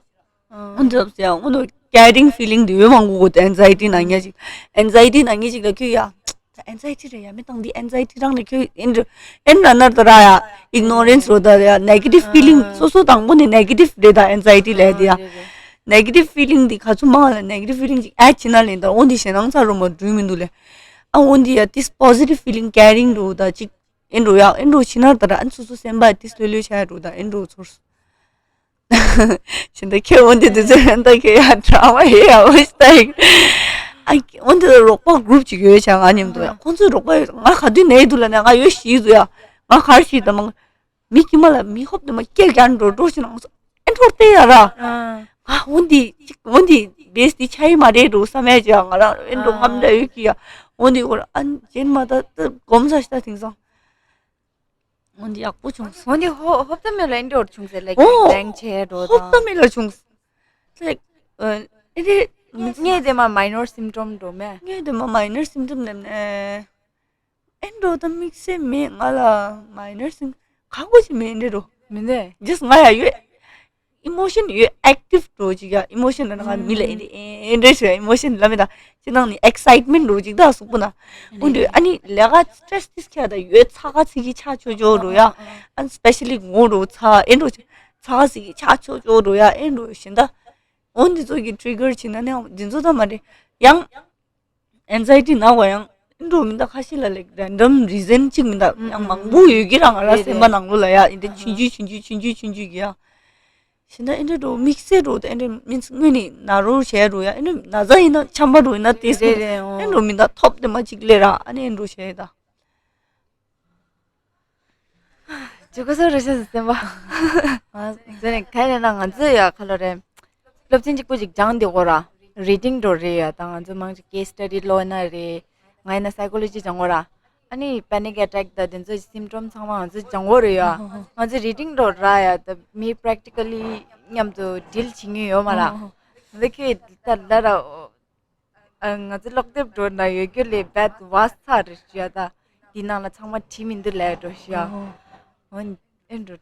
ཨ་འདི་ཚོ་ཡང་ཨོ་ནོ་ཀེ་རིང་ཕི་ལིང་དེ་ཡོད་མང་པོ་གོ་ཨེན་ཛའི་ཊི་ན་ཉེ་ཅིག་ཨེན་ཛའི་ཊི་ན་ཉེ་ཅིག་ལ་ཁྱོད་ཡ། ཨེན་ཛའི་ཊི་རེད་ཡ་མི་བཏང་འདི་ཨེན་ཛའི་ཊི་རང་རེད་ཁྱོད་ཨེན་རེད་ཨེན་ར་ནར་ད་ར་ཡ་ཨིག་ནོ་རེན་སི་རོ་ད་ཡ་ནེ་གེ་ཊིབ་ཕི་ལིང་སོ་སོ་དང་པོ་ནི་ནེ་གེ་ཊིབ་རེད་ད་ཨེན་ཛའི་ཊི་ལ་དེ་ཡ། ནེ་གེ་ཊིབ་ཕི་ལིང་དེ་ག་ཚོད་མང་ལ་ནེ་གེ་ཊིབ་ཕི་ལིང་ཅིག་ཨེ་ཆི་ན་ལེན་ད་ཨོ་འདི་ཞེ་ནང་ཚ་རོ་མ་འགྲུལ་མི་འདུག་ལེ། ཨ་ཨོ་འདི་ཡ་ཏིས་པོ་ཟི་ཊིབ་ཕི་ལིང་ཀེ་རིང་རོ་ད་ཅིག་ཨེན་རོ་ཡ་ཨེན་རོ་ཕྱི་ནར་ད་ར་ཨན་སོ་སོ་སེམས་པ་ཏིས་ལྷོད་ལྷོད་ཆ་ཡ་རོ་ད་ཨེན་རོ་ཚོར་སོ། ཤིན་ཏུ་ཁྱེད་འོན་ཏེ་དུས་ཚོད་རན་ད་ཁྱེད་ཡ་ཌ་ར་མ་ཧེ་ཡ་འོ་ཤི་ད་ཡིག་ཨ་འོན་ཏེ་རོགས་པ་གུ་རུབ་ཅིག་ཡོད་ཆ་ང་མཉམ་དུ་ཡ། ཁོང་ཚོའི་རོགས་པ་ཡོད། ང་ག་དུས་ནས་འདུག་ལ་ནས་ང་ཡོད་ཤི་འདུག་ཡ། ང་གར་ཤི་དང་མང་། མི་ཀི་མ་ལ་མི་ཧོབ་དེ་མ་སྐད་རྒྱག་འགྲོ་འགྲོ་ཞིག་ནང་སོ་ཨེ་འགྲོར་བལྟས་ཡ་ར། ཨ། ང་འོན་ཏེ་འོན་ཏེ་བེས་དེ་ཆ་ཡི་མ་རེད་འགྲོ་བསམ་ཡ་ཅིག་ཡ། ང་རང་ཨེ་འགྲོ་ཨ། ངམ་འདྲ་ཡོད་ཀི་ཡ། འོན་ཏེ་ཨོ་ར་ཨ་ཅན་མ་ད་ད་གོམ་ས་ཤི་ད་དེང་སང་། འོན་ཏེ་ཡག་པོ་བྱུང་སོང་། འོན་ཏེ་ཧོ་ཧོབ་ཏ་མེ་ལ་ཨེ་འགྲོར་བྱུང་ཟེར་ལ་ཨོ། གདེང་ཆེ་འགྲོ་ཧོབ་ཏ་དང་། མེ་ལ་བྱུང་། ལེག་ཨེ་རེད། ངས་དེ་མ་མའི་ནོར་སིམ་ཊོམ་འགྲོ་མེད། ངས་དེ་མ་མའི་ནོར་སིམ་ཊོམ་ནེམ་ནས། ཨེ་འགྲོ་ད་དམིགས་བསལ་མེད་ང་ལ་མའི་ནོར་སིམ་ཁག་པོ་ཞིག་མེད་འདྲེ་རོ། མི་འདྲེ། ཇས་ང་ཡ་ཡོད། ཨི་མོ་ཤན་ཡོད་ཨེག་ཊིབ་འགྲོ་ཅིག་ཡ། ཨི་མོ་ཤན་ལ་ང་མི་ལ་ཨེ་འདྲེ་ཨེ་འདྲེ་ཞུ་ཡ། ཨི་མོ་ཤན་ལ་མི་ད་ཅི་ནང་ནི་ཨེག་སའིཊ་མེན་ཊ་འགྲོ་ཅིག་ད་གཟུགས་པོ་ན། འོན་ཏེ་ཨ་ནི་ལས་ཀ་སི་ཊྲེ་སི་ཏིས་ཁྱད་ད་ཡོད་ཚ་ཁ་ཚིག་གི་ཆ་ཆོ་ཆོ་འགྲོ་ཡ། ཨ་ནི་སི་པེ་ཤ་ལི་ངོ་འགྲོ་ཚ་ཨེ་འགྲོ་ཚ་ཁ་ཚིག་གི་ཆ་ཆོ་ཆོ་འགྲོ་ཡ་ཨེ་འགྲོ་ཞིན་ད། འོན་ཏེ་ཚོ་གི་ཊི་རི་གར་བྱེད་ན་ནི་འདི་ཚོ་ད་མ་རེད་ཡང་། ཨེན་ཛའི་ཊི་ན་བ་ཡང་འགྲོ་མི་འདུག་ཁ་ཤས་ལ་ལེག་རེན་ཌམ་རི་ཛན་གཅིག་མི་འདུག་ཡང་མང་པོ་ཡོད་ཀྱི་ར། ང་ར་རེད་སེམས་པ་རེད། ནང་ལོགས་ལ་ཡ་ཨིན་དེ་ཆུང་ཆུང་ཆུང་ཆུང་ཆུང་ཆུང་ཆུང་གི་ཡ། ཤིན་ད་ཨེ་འདྲ་འགྲོ་དམིགས་བསལ་འགྲོ་དེ་ཨེ་འདྲ་མིན་སྔོན་ནས་ན་རོ་བྱས་འགྲོ་ཡ། ཨེ་འདྲ་ན་ཚ་ཡིན་ན་ཆམ་པ་འགྲོ་ཡིན་ན་དེ་རེད་སུ་རེད་ཨེ་འོང་། འགྲོ་མི་འདུག་ཐོབ་དེ་མ་གཅིག་ལས་ར་ཨ་ནི་ཨེ་འགྲོ་བྱས་ད། ཇུ་ཀུ་སོ་རེ་ཤ་སི་སེམས་པ། ང་ཟེར་ནས་ག་ནས་ན་ང་ཚོས་ཡ་ཁ་ལོ་རེད། སློབ་ཚན་གཅིག་པོ་ཅིག་སྦྱངས་དེ་གོ་ར། རི་ཌིང་འགྲོ་རེད་ཡ། ད་ང་ཚོ་མང་ཆེ་ཀེ་སི་སི་ཊ་ཌི་ལོ་ན་རེད། ང་ཡིན་ན་སའི་ཀོ་ལོ་ཇི་སྦྱང་གོ་ར། ཨ་ནི་པེ་ནིག་ཨེ་ཊེག་ད་དེ་ཚོ་སིམ་ཊོམ་ཚང་མ་ང་ཚོས་སྦྱང་གོ་རེད་ཡ། ང་ཚོ་རི་ཌིང་འགྲོ་ར་ཡ། ད་མི་པེ་རེག་ཊི་ཀ་ལི་མཉམ་དུ་ཌིལ་བྱེད་མྱོང་ཡོད་མ་ར། འདི་ཁྱོད་ད་ལ་ར། ཨ། ང་ཚོ་ཀློག་དེབ་འགྲོ་ན་ཡོད་རྒྱུ་ལས་བད་ཝ་སི་ཚ་རེད་ཞུ་ཡ། ད་འདི་ནང་ལ་ཚང་མ་བྲིས་མི་འདུག་ལས་འགྲོ་ཞུ་ཡ། ཨོ། འོན་ཨེ་འགྲོ་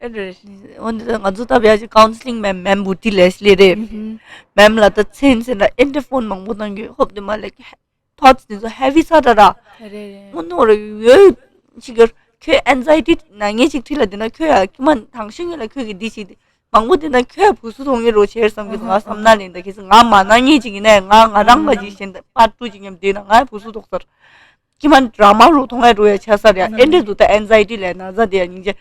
ཨེ་འགྲོ་རེད། འོན་ཏེ་ང་ཚོ་ད་བྱས་ཀའུན་སི་ལིང་མེམ་མེམ་བུ་ཏི་ལེ་སི་ལི་རེད། ཨུ་ཧུམ། མེམ་ལ་ད་མཚན་ཟེར་ན་ཨེ་འདྲ་ཕོན་མང་པོ་བཏང་གི་ཧོབ་དེ་མ་ལེགས། ཐོཊ་སི་དེ་ཚོ་ཧེ་བི་ཚ་དྲག་ར། རེད་རེད། དངོས་གནས་རེད་ཡོད། ཅིག་གི་ཁྱོད་ཨེན་ཛའི་ཊི་ན་མཁན་ཅིག་ཁྲིད་ལ་དེ་ན་ཁྱོད་ཡ་ཀྱི་མ་དང་ཤོས་ངེད་ལ་ཁྱོད་ཀྱི་འདི་ཞིག་མང་པོ་དེ་ན་ཁྱོད་བུ་སུ་ཐོང་ངེ་རོ་ཆེར་བསམ་གི་ང་བསམ་ན་ལེན་ད་ཁྱེད་ང་མ་ན་ངེད་ཅིག་ཡིན་ནའི་ང་ང་རང་ག་ཅིག་གཞན་པར་ཊུ་ཅིག་མཉམ་དེ་ན་ང་བུ་སུ་ཐོག་ཚར། ཀྱི་མ་ཌ་ར་མ་རུ་ཐོང་ངེ་རོ་ཡ་ཆ་ས་རེད་ཨེ་འདྲ་འདུག་ད་ཨེན་ཛའི་ཊི་ལས་ན་ཟ་དེ་ཡ་སྙིང་རྗེ།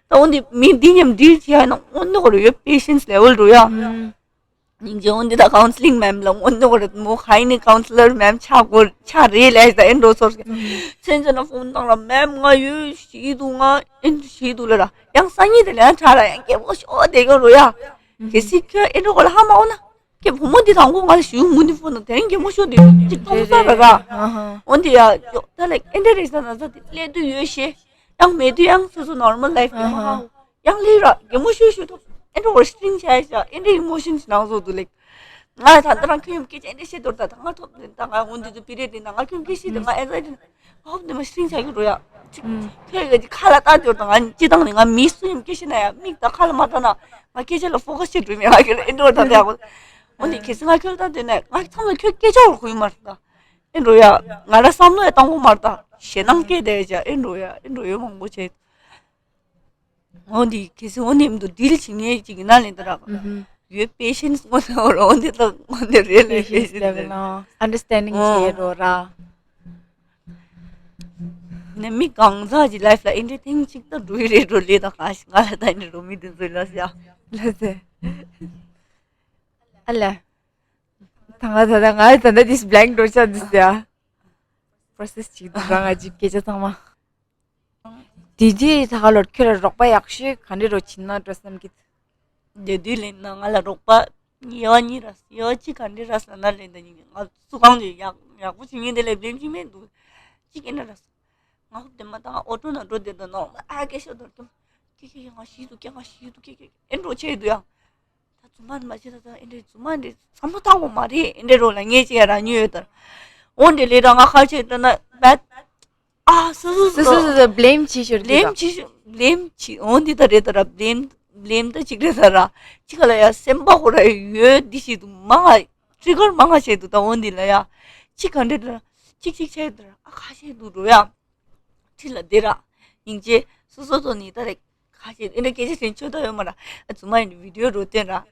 ད་འོན་ཏེ་མི་འདི་མཉམ་ཌིལ་བྱེད་ཡ་ན་དངོས་གནས་རེད་ཡོད་པེ་ཤེན་སི་ལེ་ཝལ་རོ་ཡ། སྙིང་རྗེ། འོན་ཏེ་ད་ཀའུན་སི་ལིང་མེམ་ལ་དངོས་གནས་རེད་མོ་ཧའི་ནི་ཀའུན་སི་ལར་མེམ་ཆགས་དགོས་ཆགས་རེད་ལས་ད་ཨེ་འགྲོ་ཚོར་ཟེར། མཚན་ཚོད་ན་ཕོན་བཏང་ལ་མེམ་ང་ཡོད་ཤི་འདུག་ང་ཨེ་འདྲ་ཤི་འདུག་ལ་ར་ཡང་སང་ཉིན་དེ་ལ་ཡང་ཁྲ་ལ་ཡང་སྐྱེ་བོ་ཤོ་དེ་ག་རོ་ཡ། གལ་སྲིད་ཁྱོད་ཨེ་འགྲོ་ག་ལ་ཧ་མ་འོ་ན་ཁྱེད་བུ་མོ་འདི་དང་གོ་ང་ལ་ཞུ་མུ་ནི་ཕོན་ན་དེ་རིང་སྐྱེ་བོ་ཤོ་དེ་ཅིག་གཏོང་ས་ར་ར། འོན་ཏེ་ཡ་ད་ལ་ཨེ་འདྲ་རེད་ས་ན་ས་དེ་སླེབས་དུས་ཡོད་ཤེས། ཡང་མེད་དུས་ཡང་སོ་སོ་ནོར་མལ་ལའིཕ་ཡང་ཧ་ཧོ། ཡང་ལས་ར་གད་མོ་ཤུ་ཤུ་ཐོབ་ཨེ་འདྲ་བར་སི་ཊིང་བྱས་ཤག་ཨེ་འདྲ་ཨི་མོ་ཤན་ཞིག་ནང་བཟོ་འདུག་ལེགས། ང་ད་ལྟ་རང་ཁྱོད་ཡུམ་སྐད་ཆ་ཨེ་འདྲ་བཤད་འདོར་ད་ད་ང་ཐོབ་ནས་ད་ང་འོན་ཏེ་དུ་པི་རེད་དེ་ན་ང་ཁྱོད་སྐད་བཤད་དེ་ང་ཨེ་ཟ་དེ་ན་ཧོབ་ནས་མ་སི་ཊིང་བྱ་གི་འགྲོ་ཡ། ཅིག་ཁྱོད་ཡ་ཅིག་ཁ་ལ་ལྟ་འདོར་ད་ང་ཅི་དང་ནི་ང་མི་སུ་ཡུམ་སྐད་བཤད་ན་ཡ་མིག་ད་ཁ་ལ་མ་ལྟ་ན་ང་སྐད་ཆ་ལ་ཕོ་ཁ་ཤེས་འགྲོ་མེད་ང་ཁྱོད་ལ་ཨེ་འདྲ་བར་ད་ད་ཡ་གོ། འོན་ཏེ་ཁྱེད་ཚོ་ང་ཁྱོད་ལ་ལྟ་འདོད་ན་ང་ཚང་ལ་ཁྱོད་སྐད་ཆ་བར་གོ་ཡི་མ་རེད་ད། ཨེ་འགྲོ་ཡ། ང་ལ་བསམ་བློ་ཡ་བཏང་གོ་མ་རེད་ད། ཞེད་སྣང་སྐྱེས་བསྡད་ཅག་ཨེ་འགྲོ་ཡ་ཨེ་འགྲོ་ཡོད་མང་པོ་བྱས། འོ་འདི་གལ་སྲིད་འོ་འདི་མི་འདུག་ཌིལ་བྱེད་མཁན་ཅིག་ཡིན་ན་ལེན་ད་ར། ཡོད་པེ་ཤེན་སི་འོ་འདི་འོ་འདི་ལ་འོ་འདི་རེད་ལེ་པེ་ཤེན་སི་ལེ་ཝལ་ན་ཨན་ཌར་སི་ཊེན་ཌིང་བྱེད་རོགས་ར། ནས་མི་གང་ཟག་གི་ལའིཕ་ལ་ཨེ་འདྲའི་ཐེངས་གཅིག་ད་འགྲོ་ཡི་རེད་འགྲོ་ལེ་ད་ག་ཞིག་ང་ལ་ད་ནི་རོ་མི་འདི་ཚོའི་ལ་ཟེར་ཡ། ལ་ཟེར། ཨ་ལ། ད་ང་ད་ད་ང་ད་ད་དིས་བྷ་ལེང་འགྲོ་ཆ་འདི་ཟེར་ཡ། པོ་རོ་སེ་སི་ཅིག་འདུག་རང་ང་ཅིག་སྐད་ཆ་ཚང་མ། དེ་དུས་ད་ག་ལོར་ཁྱོད་ལ་རོགས་པ་ཡག་ཤོས་ག་འདྲས་རོགས་བྱིན་ན་འགྲོ་བསམ་གི། དེ་དུས་ལེན་ན་ང་ལ་རོགས་པ་ཡོ་གཉིས་ར་ཡོ་གཅིག་ག་འདྲས་ར་ཟེར་ན་ལེན་ད་ཉིན་ང་སུ་གང་ཅིག་ཡག་ཡག་པོ་བྱེད་མཁན་དེ་ལས་བླེམ་གྱི་མེད་འདུག་གཅིག་ཨེ་ན་ར་ང་ཧུབ་དེ་མ་ད་ང་ཨོ་ཊོ་ན་འགྲོ་དེ་ད་ནོར་མ་ཨ་སྐད་ཤོད་དོར་ཀྱང་ཀྱེ་ཀྱེ་ཀྱེ་ང་ཤི་འདུག་ཀྱེ་ང་ཤི་འདུག་ཀྱེ་ཀྱེ་ཨེ་འགྲོ་ཆེ་འདུག་ཡ། ད་རྫུན་མ་མ་བྱེད་ད་ད་ཨེ་འདྲའི་རྫུན་མ་འདྲའི་བསམ་བློ་བཏང་དགོས་མ་རེད་ཨེ་འདྲའི་རོ་ལ་ངས་ཅི་ཡ་ར་ཉོས་ཡོད་ད། འོ་འདྲའི་ལས་ར་ང་ཁ་ཆེ་ད་ན་བད། ཨ་སོ་སོ་སོ་སོ་སོ་སོ་སོ་བླེམ་བྱེད་ཤོར་གི་བླེམ་ད། བྱེད་ཤོར་བླེམ་བྱེད་འོ་འདི་ད་རེད་ད་ར་བླེམ་བླེམ་ད་ཅིག་རེད་ད་ར། ཅི་ག་ལ་ཡ་སེམས་པ་ཁོ་ར་ཡོད་འདི་ཞིག་འདུག་མང་ང་ཊི་རི་གར་མང་ང་བྱས་འདུག་ད་འོ་འདི་ལ་ཡ། ཅི་ག་འདྲེ་ད་ར་ཅིག་ཅིག་བྱས་ད་ར་ཨ་ཁ་ཤས་འདུག་འགྲོ་ཡ། ཁྲི་ལ་བདེ་ར། སྙིང་རྗེ། སོ་སོ་ཚོ་ནི་ད་རེ། ཁ་ཤས་ཨེ་འདྲ་སྐད་ཆ་དྲན་ཆོད་ད་ཡོད་མ་ར། ཨ་ཚུ་མ་ཡིན་བི་ཌིའོ་རོ་བསྟན་ར།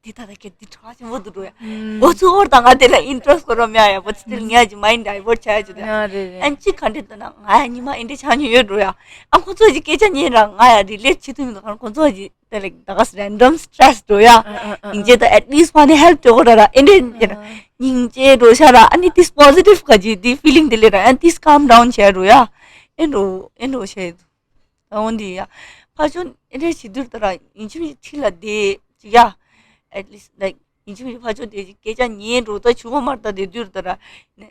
འདི་ད་ད་ཀྱེ་འདི་གྲགས་ཆེན་པོ་འདུག་འགྲོ་ཡ། ཨུམ། འགོ་ཚུགས་ཧོར་དང་ང་དེ་ལ་ཨིན་ཊི་རེ་སི་ཊི་སྐོར་རོ་མེད་ཡ། བོ་ཚི་ཊིལ་ངས་ཀྱི་མའིན་ཌི་ཌའི་ཝར་ཊི་བྱ་ཡ་ཅི་དེ། ཨ་རེད་རེད། ཨན་ཅི་ག་འདྲེ་ད་ན་ང་ཡ་ཉི་མ་ཨིན་ཌི་ཆ་ཉོ་ཡོད་འགྲོ་ཡ། ཨ་ཁོ་ཚོ་ཀྱི་སྐད་ཆ་ཉན་ར་ང་ཡ་རི་ལེཊ་བྱེད་ཐུབ་མི་འདུག་ཁོ་ཚོ་ཀྱི་དེ་ལ་ད་ག་རེན་ཌམ་སི་ཊི་རེ་སི་འགྲོ་ཡ། ཨ་ཨ་ཨ། སྙིང་རྗེ་ད་ཨེཊ་ལིསཊ་ཕ་ནི་ཧེལ་པ་སྤྲོད་དགོས་ར་ར། ཨེ་འདྲེ་ཨ་ཨ། སྙིང་རྗེ་འགྲོ་ཤ་ར། ཨ་ནི་ཏིས་པོ་ཟི་ཊིབ་ག་ཅི་དེ་ཕི་ལིང་དེ་ལས་ར་ཨ་ཏིས་ཀམ་ཌའུན་བྱས་འགྲོ་ཡ། ཨེ་འགྲོ་ཨེ་འགྲོ་བྱས་འདུག་ད་འོན་ཏེ་ཡ། ཕ་ཆོ་ཨེ་འདྲེ་བྱེད་དུས་ད་ར་ཡིན་ཆི་མི་ཁྲི་ལ་དེ་ཅི་ཡ། ཨེཊ་ལིསཊ་ལའིཀ་ཡིན་ཆི་མི་ཕ་ཆོ་དེ་སྐད་ཆ་ཉན་འགྲོ་ད་ཆུ་བོ་མར་ད་དེ་དུས་ད་ར།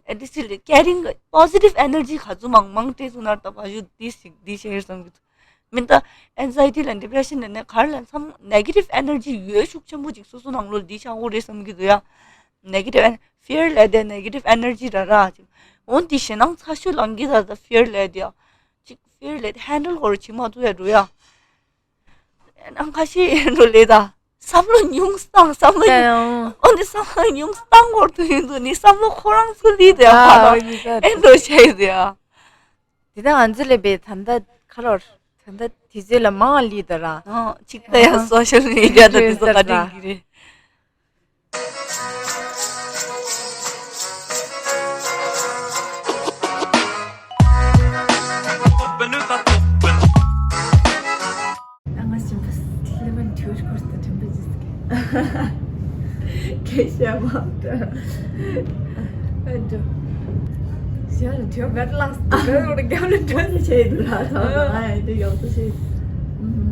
ཨེཊ་ལིསཊ་ལ་ཀེ་རིང་པོ་ཟི་ཊིབ་ཨེ་ནར་ཇི་ག་ཚོད་མང་མང་སྤྲད་སོང་ན་ད་ཕ་ཆོ་དེ་ཞིག་དེ་བྱས་བསམ་གི་འདུག་མིན་ད་ཨེན་ཛའི་ཊི་ལ་ཌི་པི་རེ་ཤན་ལ་ནས་གར་ལ་མཚམས་ནེ་གེ་ཊིབ་ཨེ་ནར་ཇི་ཡོད་ཤུགས་ཆེན་པོ་ཅིག་སོ་སོ་ནང་ལོགས་འདི་ཆགས་འགྲོ་རེད་བསམ་གི་འདུག་ཡ། ནེ་གེ་ཊིབ་ཨེ་ཕི་ཡར་ལ་དེ་ནེ་གེ་ཊིབ་ཨེ་ནར་ཇི་ར་ར་ཅིག་འོན་ཏེ་ཞེད་སྣང་ཚ་ཤོས་ལངས་གི་ད་ད་ཕི་ཡར་ལ་དེ་ཡ། ཅིག་ཕི་ཡར་ལ་དེ་ཧེན་ཌལ་གོ་ར་བྱེད་མ་ཐུབ་ཡ་འགྲོ་ཡ། ནང་ཁ་ཤས་འགྲོ་ལེ་ད་བསམ་བློ་ཉུང་སྟངས་བསམ་བློ་ཉུང་། ཨོ་ནི་བསམ་བློ་ཉུང་སྟངས་སྐོར་དུ་ཡིན་དུ་ནི་བསམ་བློ་ཁོ་རང་ཚུར་ལི་དེ་ཡ་ཕ་ལོ་ཨེ་འགྲོ་ཤེས་དེ་ཡ། དེ་ད་ང་ཚོ་ལས་པའི་ད་ལྟ་ཁ་ལོར་ད་ལྟ་དེ་ཚོ་ལ་མང་ལི་ད་ར། ཨོ་ཅིག་ད་ཡ་སོ་ཤལ་མི་ཌི་ཡ་ད་དེ་ཚོ་ག་དྲན་གི་རེད། ང་སེམས་པ་ལེ་མོན་ཊི་ཡུ་སི་སྐོར་དུ་དྲན་པ་ཇི་སྐད། ཁྱེད་བཤད་མ་ད། ཨ་འགྲོ། ཞལ་ལ་དྲན་པ་ལགས་སུ་འགྲོ་རུ་རྒྱབ་ལ་འགྲོ་ནས་བྱས་འདུག་ལ་ད་ང་ཡི་དེ་ཡག་པོ་བྱས།